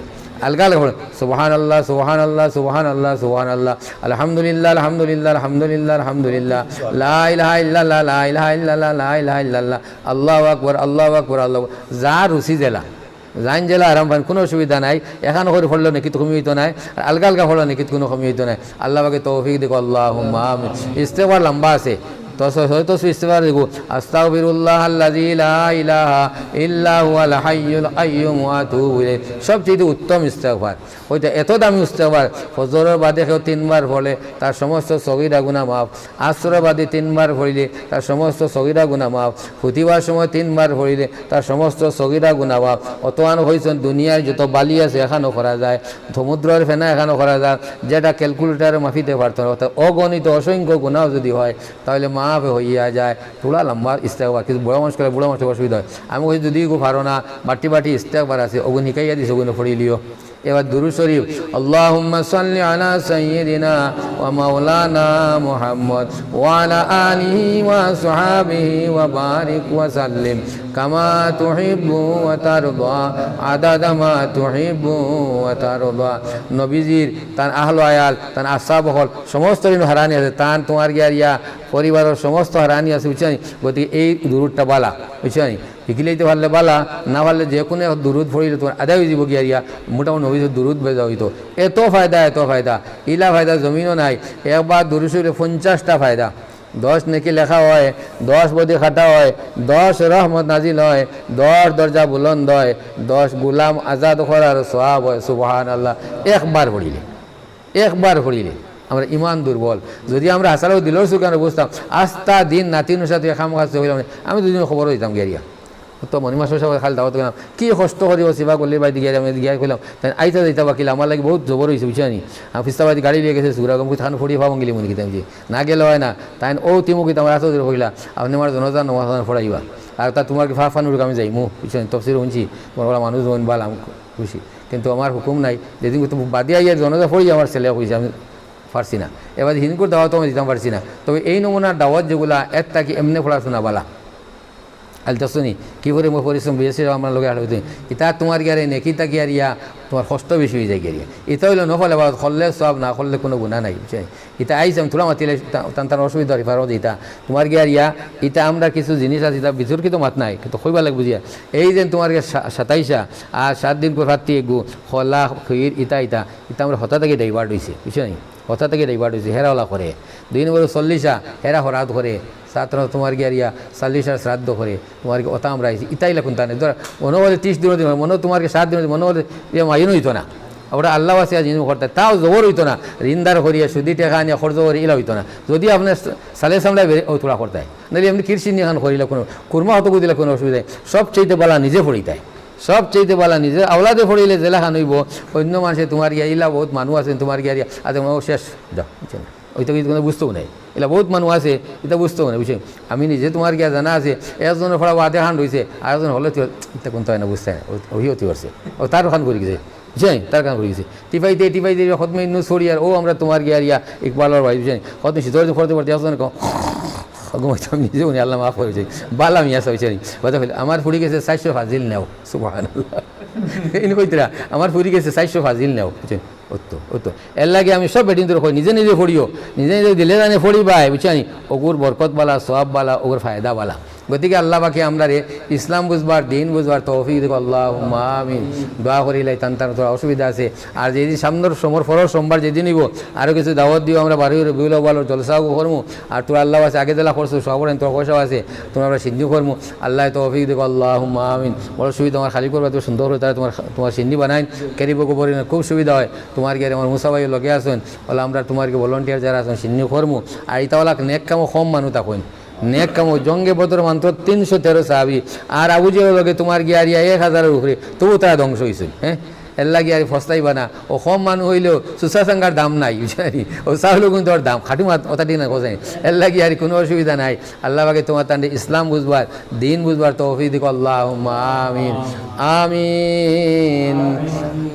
আলগা আলগা পড়ো। সুবহানাল্লাহ, সুবহানাল্লাহ, সুবহানাল্লাহ, সুবহানাল্লাহ। আলহামদুলিল্লাহ, আলহামদুলিল্লাহ, আলহামদুলিল্লাহ, আলহামদুলিল্লাহ। লা ইলাহা ইল্লাল্লাহ, লা ইলাহা ইল্লাল্লাহ, লা ইলাহা ইল্লাল্লাহ। আল্লাহু আকবার, আল্লাহু আকবার, আল্লাহু আকবার। যার রুচি যেলা, যাইন যেলা আরাম পাইন, কুনু অসুবিধা নাই। এখান করি পড়লে নাকি তো কমি অইতো নায়, আর আলগা আলগা পড়লে নাকি তো কুনু কমি অইতো নায়। আল্লাহ পাকে তৌফিক দিক, আল্লাহুম্মা আমিন। ইস্তেগফার লম্বা আছে, তো স-, হয়তো সু ইস্তেগফার দিব, আস্তাগফিরুল্লাহ আল্লাযী লা ইলাহা ইল্লা হুয়াল হাইয়ুল কাইয়্যুম ওয়া আতুবু ইলাইহি। সবচেয়ে উত্তম ইস্তেগফার। অইটা এত দামি ইস্তেগফার, ফজরর বাদে কেউ তিনবার পড়লে তার সমস্ত সগীরা গুনাহ মাফ, আসরর বাদে তিনবার পড়লে তার সমস্ত সগীরা গুনাহ মাফ, খুতিবার সময় তিনবার পড়লে তার সমস্ত সগীরা গুনাহ মাফ। অতখান কইছইন দুনিয়ার যত বালি আছে এখানো করা যায়, সমুদ্রর ফেনা এখানো করা যায়, যেটা calculator এ মাপিতে পারতো না। অর্থাৎ অগণিত অসংখ্য গুনাহ যদি হয়, তাহলে মাফ হইয়া যায়। থুড়া লম্বা ইস্তেগফার, কিন্তু বুড়া মানুষ করলে বুড়া মানুষের অসুবিধা হয়। আমি কইছি যদি ইগু পারো না, বাটি বাটি ইস্তেগফার আছে, অগুন হিকাইয়া দিছি, অগুন পড়িলিও। এবার দুরূদ শরীফ, আল্লাহুম্মা সাল্লি আলা সাইয়্যিদিনা ওয়া মাওলানা মুহাম্মদ ওয়া আলা আলিহি ওয়া আসহাবিহি ওয়া বারিক ওয়া সাল্লিম কামা তুহিব্বু ওয়া তারদা, আদাদা মা তুহিব্বু ওয়া তারদা। নবীজির তান আহল আয়াল, তান আসহাব অকল, সমস্ত ঋণ হারানি আছে, তান তুমার গিয়ারিয়া পরিবারর সমস্ত হারানি আছে, বুঝছো নি? গতিকে এই দুরূদটা বালা, বুঝছো নি? হিকিলাইতে পারলে বালা, না পারলে যে কুনু এক দুরূদ পড়িলে তুমার আদায় অইযিবো গিয়ারিয়া, মোটামুটি নবীজির দুরূদ বেজা অইতো। এত ফায়দা, এত ফায়দা, ইলা ফায়দা জমিনো নাই। একবার দুরূদ শরীফে পঞ্চাশটা ফায়দা। দশ নেকি লেখা হয়, দশ বদি কাটা হয়, দশ রহমত নাজিল হয়, দশ দরজা বুলন্দ হয়, দশ গুলাম আজাদ করার সওয়াব হয়। সুবহানাল্লাহ। একবার পড়িলে, একবার পড়িলে। আমরা ইমান দুর্বল। যদি আমরা হাছালো দিলর সুখে আমরা বুঝতাম, আস্তা দিন নাতি নুসাতে খামখা অইলাম, আমি দুদিন খবর অইতাম গিয়ারিয়া। তো মণিমাস্টর সাবর খালি দাওয়াত করলাম, কি কষ্ট করি ও সিবা গল্লির বাড়িত গিয়া, আমি গিয়া কইলাম, তাইন আইতা যাইতা বাকিলা, আমার লাগি বউত জবর অইছে, বুঝছো নি? আমি ফিস্তা বাড়িত গাড়ি লইয়া গেছে, সুরা গম, কইতে খান ফড়িয়া ফাবঙ্গিলি মনে কিতাম যে, না গেলে অয় না। তাইন ও তিমুকিত আমার আতো ধরে কইলা, আপনে আমার জনাজার নমাজ খান ফড়াইবা, আর তা তুমার কি ফা ফানুর আমি যাইমু, বুঝছো নি? তফসির হুনছি, তুমার বড় মানুষ হইন, বালা, আমি খুশি, কিন্তু আমার হুকুম নাই, যেদিন তো বাদে আইয়া জনাজা ফড়ি আমার ছেলে কইছে, আমি পারছি না। এবার হিনকুর দাওয়াত আমি দিতাম পারছি না। তবে এই নমুনার দাওয়াত যেগুলা, এর থাকি এমনে পড়াশোনা বালা। আল তসনি, কি করে মোর পরিশ্রম বেশি আমার লগে আড়াই দিন। ইতা তুমার গিয়ারে নেকি তা গিয়ারিয়া, তুমার কষ্ট বেশি অই যায় গিয়ারিয়া। ইতা অইলো নফল ইবাদত, করলে সওয়াব, না করলে কুনু গুনাহ নাই, বুঝছো? ইতা আইজ আমি থুড়া মাতিলে তা-, তান তান অসুবিধা অর, পারো যে ইতা। তুমার গিয়ারিয়া, ইতা আমরা কিছু জিনিস আছে, ইতা বিতর্কিত মাত নাই, কিন্তু কইবা লাগবো বুঝিয়া। এই যে তুমার গিয়া সা-, সাতাইশা, আর সাত দিন পর ফাত্তি এগু, খলা, খইর, ইতা, ইতা, ইতা আমরা হতা থাকি divert অইছে, বুঝছো নি? হতা থাকি divert অইছে, হেরা ওলা করে। দুই নম্বর চল্লিশা, হেরা হরাত করে। সাত নম্বর তুমার গিয়ারিয়া, চল্লিশার শ্রাদ্ধ করে। তুমার কি ওতা আমরা আইছি, ইতা ইলা কুনতা নাই। ধর, মনো করলে ত্রিশ দিনর দিন, মনো তুমার কি সাত দিনর দিন, মনো করলে ইয়া মাইন অইতো না। ওটা আল্লাহ আছে, আজ ইনু করতে, তাও জবর অইতো না। ঋণদার করিয়া, সুদি টেকা আনিয়া, খরচ করি, ইলা অইতো না। যদি আপনে সালে সামলায় বেড়ে, ও থুড়া করতে হয়। নাহলে এমনি কৃষি নিয়ে খান করিলে কুনু, কুরমা হতো দিলে কুনু অসুবিধা নাই। সবচেয়ে বালা নিজে ফড়িতায়। সবচেয়ে বালা নিজে আওলাদে ফড়িলে জেলা খান অইবো, অন্য মানষে তুমার গিয়া ইলা বউত মানুষ আছইন, তুমার গিয়া, আজ ও শেষ, যাও, বুঝছো নি? ওইটা কিন্তু কুনু বুঝতেও নাই। ইলা বউত মানুষ আছে, ইতা বুঝতেও নাই, বুঝছো নি? আমি নিজে তুমার গিয়া জানা আছে, একজনর ফড়া বাদে খান রইছে, আর একজন হলে তো ইতা কুনতা অয় না, বুঝতে না, ও-, ওই অতি করছে। ও তার খান করি গেছে, বুঝছো নি? তার খান করি গেছে। টিপাইতে, টিপাইতে, খতমে ইন্নুস ফড়ি আর ও আমরা তুমার গিয়ারিয়া ইকবালর ভাই, বুঝছো নি? খতমে শীতর দিন ফড়তে ফড়তে একজন কম, ঘুমাইতাম নিজে উনি, আল্লাহ মাফ করে, বুঝছো নি? বালা মিয়া সব, বুঝছো নি? বাদে কইলে, "আমার ফুড়ি গেছে চাইরশো ফাজিল নেও।" সুবহানাল্লাহ। ইনি কইতরা, "আমার ফুড়ি গেছে চাইরশো ফাজিল নেও।" বুঝছো নি? অত, অত। এর লাগি আমি সব বেটিন্তরে কই, নিজে নিজে ফড়িও, নিজে নিজে দিলে জানে ফড়িবায়, বুঝছো নি? ওগুর বরকত বালা, সওয়াব বালা, ওগুর ফায়দা বালা। গতিকে আল্লাহ পাকে আমরারে ইসলাম বুঝবার, দিন বুঝবার তৌফিক দিক, আল্লাহুম্মা আমিন। দোয়া করিলাই, তান তান থুড়া অসুবিধা আছে। আর যেদিন সামনর সমর, পরর সোমবার যেদিন অইবো, আরো কিছু দাওয়াত দিও, আমরা বারোই রবিউল আউয়ালর জলসাও করমু। আর থুড়া আল্লাহ আছে, আগে জেলা করছো, সব তোর পয়সা আছে, তুমরা আমরা সিন্নি করমু। আল্লাহ তৌফিক দিক, আল্লাহুম্মা আমিন। বড় সুবিধা আমার খালি করবা, তুমি সুন্দর করে তারা তুমার, তুমার সিন্নি বানাইন, কেরিবো গোবরিন, খুব সুবিধা অয়। তুমার গিয়ারে আমার মুসা ভাইও লগে আছইন, ওলা আমরা তুমার গিয়া volunteer যারা আছইন, সিন্নি করমু। আর ইতা ওলা নেক কামো কম মানুষ থাকইন, নেক কামো জঙ্গে বদর মাত্র তিনশো তেরো সাহাবি, আর আবু জেহেলর লগে তুমার গিয়ারিয়া এক হাজারর উপরে, তবু তারা ধ্বংস অইছইন, হ্যাঁ? এর লাগি আর ফস্তাইবা না, ও কম মানুষ অইলেও সুসা সাঙ্গার দাম নাই, বুঝছো নি? ও চাউলও কিন্তু ওর দাম, খাটি মাত, ওটা ঠিক না, কোথায়? এর লাগি আর কুনু অসুবিধা নাই। আল্লাহ পাকে তুমার তানরে ইসলাম বুঝবার, দিন বুঝবার তৌফিক দিক, আল্লাহুম্মা আমিন। আমিন।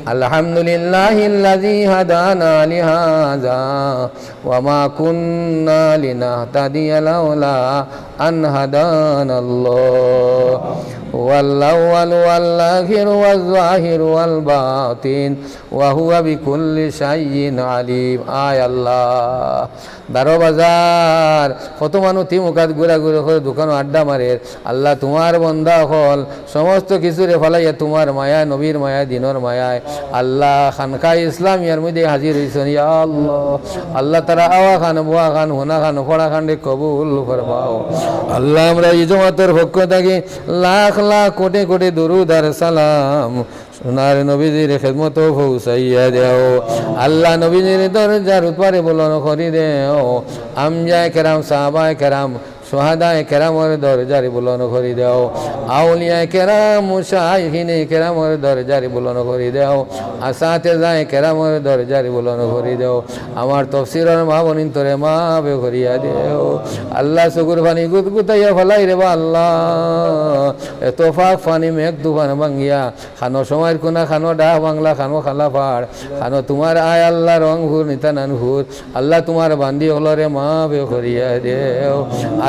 আলহামদুলিল্লাহিল্লাযী হাদানা লিহাযা ওয়া মা কুন্না লিনাহতাদিয়া লাউলা আন হাদানাল্লাহ। হুয়াল আউয়ালু ওয়াল আখিরু ওয়াজ জাহিরু ওয়াল বাতিন ওয়া হুয়া বিকুল্লি শাইইন আলিম। আয় আল্লাহ, বারো বাজার, কত মানুষ তিমুকাত ঘুরাঘুরি করে, দোকানো আড্ডা মারের। আল্লাহ, তুমার বন্দা অকল সমস্ত কিছুরে ফালাইয়া তুমার মায়ায়, নবীর মায়ায়, দিনর মায়ায়, আল্লাহ, খানকায়ে ইসলামিয়ার মধ্যে হাজির অইছইন, ইয়া আল্লাহ। আল্লাহ, তারা আওয়া খান, বওয়া খান, হুনা খান, পড়া খানরে কবুল ফরমাও। আল্লাহ, আমরা ই জমাতর পক্ষ থাকি লাখ লাখ কোটি কোটি দুরুদ আর সালাম সোনার নবীজির খেদমতো পৌঁছাইয়া দেও। আল্লাহ, নবীজির দরজার উপরে বুলন্দ করি দেও। আম্বিয়ায়ে কেরাম, সাহাবায়ে কেরাম, শুহাদায়ে কেরামর দরজার বুলন্দ করি দেও। আউলিয়ায়ে কেরাম, মুশাইখিনে কেরামর দরজার বুলন্দ করি দেও। আসাতেজায়ে কেরামর দরজার বুলন্দ করি দেও। আমার তফসিরর মা বইনতরে মাফ করিয়া দেও। আল্লাহ, চকুর পানি গুদগুদাইয়া ফালাই রেবা আল্লাহ। এত পাক পানি মেঘ তুফান ভাঙ্গিয়া খানো সময়র কুনা, খানো ডাক বাংলা, খানো খালা পাড়, খানো তুমার আয় আল্লাহ রংপুর, নিতানানপুর। আল্লাহ, তুমার বান্দি অকলরে মাফ করিয়া দেও।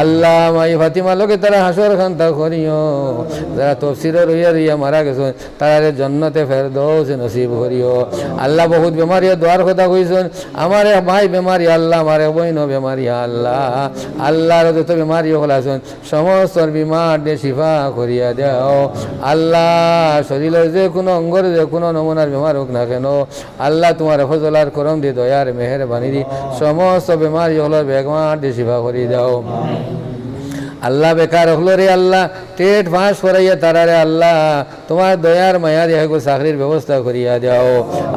আল্লাহ, মাই ফাতিমা লগে তারা হাসর খান্তা করিও। যারা তফসিরো রইয়া রইয়া মারা গেছইন, তারারে জন্নতে ফেরদৌস নসিব করিও। আল্লাহ, বহুত বেমারিয়ে দোয়ার কথা কইছইন। আমার এক মাই বেমারি আল্লাহ, আমার এক বইনও বেমারি আল্লাহ। আল্লাহর যত বেমারি অকল আছইন, সমস্তর বিমাররে শিফা করিয়া দেও। আল্লাহ, শরীরর যে কুনু অঙ্গর যে কুনু নমুনার বেমার অউক না কেন, আল্লাহ, তুমার ফজল আর করম দি, দয়ার মেহেরবানি দি, সমস্ত বেমারি অকলর বেমাররে শিফা করি দেও। আল্লাহ, বেকার অকলরে আল্লাহ, টেট পাস করাইয়া তারারে আল্লাহ, তুমার দয়ার মায়া দিয়া হেগু চাকরির ব্যবস্থা করিয়া দেও।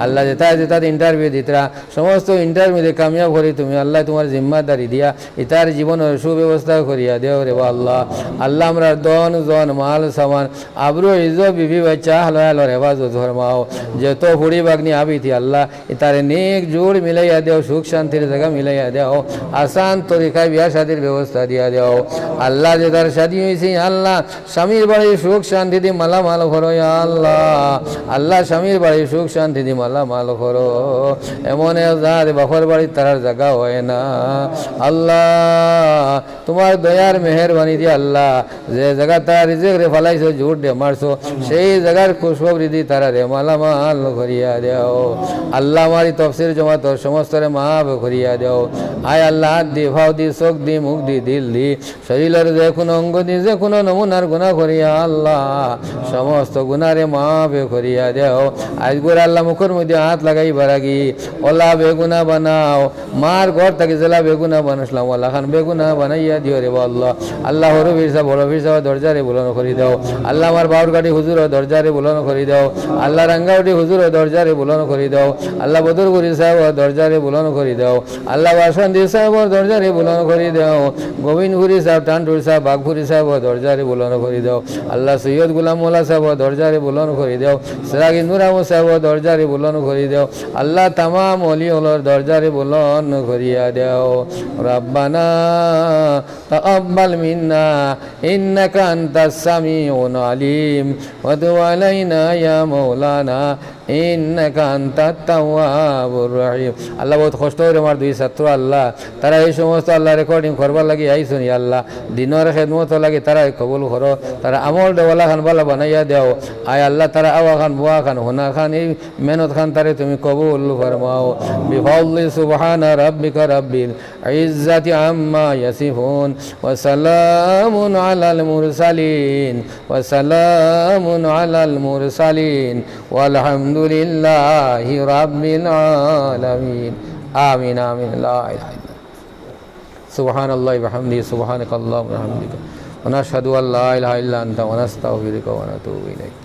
আল্লাহ, যেতা যেতা ইন্টারভিউ দিতরা, সমস্ত ইন্টারভিউ দিয়া কামিয়াব করি তুমি আল্লাহ তুমার জিম্মাদারি দিয়া ইতার জীবনর সুব্যবস্থা করিয়া দেও রেবা আল্লাহ। আল্লাহ, আমরার ধন জন, মাল সামান, আবরু ইজ্জত, বিবি বাচ্চা, হালাল হেফাজত ফরমাও। যত ফুড়ি বাগনি আবিতি আল্লাহ, ইতারে নেক জুড় মিলাইয়া দেও, সুখ শান্তির জাগা মিলাইয়া দেও, আসান তরিকায় বিয়া শাদির ব্যবস্থা দিয়া দেও। আল্লাহ, যেতার শাদি অইছে আল্লাহ, স্বামীর বাড়ি সুখ শান্তি দি মালামাল করো ইয়া আল্লাহ। আল্লাহ, স্বামীর বাড়ি সুখ শান্তি দি মালামাল করো। এমন এক জাত বাপর বাড়ি তারার জাগা অয় না। আল্লাহ, তুমার দয়ার মেহেরবানি দি আল্লাহ, যে জাগাত তারা রিজিকরে ফালাইছো, জুড় দিয়া মারছো, সেই জাগার খুশখবরি দি তারারে মালামাল করিয়া দেও। আল্লাহ, আমার ই তফসির জমাতর সমস্তরে মাফ করিয়া দেও। আয় আল্লাহ, হাত দি, ফাও দি, চোখ দি, মুখ দি, দিল দি, শরীলর যে কুনু অঙ্গ দি, যে কুনু নমুনার গুনা করিয়া আল্লাহ, সমস্ত গুনারে মাফ করিয়া দেও। আইজকুর আল্লাহ মুখর মধ্যে হাত লাগাইবার আগে অলা বেগুনা বানাও। মার ঘর থাকি যেলা বেগুনা বানাইছলাম, অলাখান বেগুনা বানাইয়া দিও রেবা আল্লাহ। আল্লাহ, হুরু পীর সাব, বড় পীর সাব দরজারে বুলন্দ করি দেও। আল্লাহ, আমার বাউর কাটি হুজুরর দরজারে বুলন্দ করি দেও। আল্লাহ, রাঙ্গাউটি হুজুরর দরজারে বুলন্দ করি দেও। আল্লাহ, বদরপুরি সাবর দরজারে বুলন্দ করি দেও। আল্লাহ, বাসন্তী সাবর দরজারে বুলন্দ করি দেও। গোবিন্দপুরি সাব, টানটুর সাব, বাগপুরি সাবর দরজারে বুলন্দ করি দেও। আল্লাহ, সৈয়দ গুলাম মোল্লা সাবর দরজারে বুলন্দ করি দেও। সিরাজ ইন্দুরাম সাবর দরজারে বুলন্দ করি দেও। আল্লাহ, তামাম অলি অকলর দরজারে বুলন্দ করিয়া দেও। ربنا تقبل منا إنك أنت السميع العليم وتب علينا يا مولانا إنك أنت التواب الرحيم। আল্লাহ, বউত কষ্ট অইরে আমার দুই ছাত্র আল্লাহ, তারা এই সমস্ত আল্লাহ রেকর্ডিং করবার লাগি আইছইন, ইয়া আল্লাহ, দিনর খেদমতর লাগি তারারে কবুল করো, তারার আমলরে অলাখান ভালা বানাইয়া দেও। আয় আল্লাহ, তারা আওয়াখান, বওয়াখান, হুনাখান, এই মেহনতখান তারে তুমি কবুল ফরমাও। بفضل سبحان ربك رب العزة عما يصفون وسلام على المرسلين وسلام على المرسلين والحمد لله رب العالمين. آمين، آمين. لا إله إلا الله. سبحان الله وبحمده، سبحانك اللهم وبحمدك، ونشهد أن لا إله إلا أنت، ونستغفرك ونتوب إليك.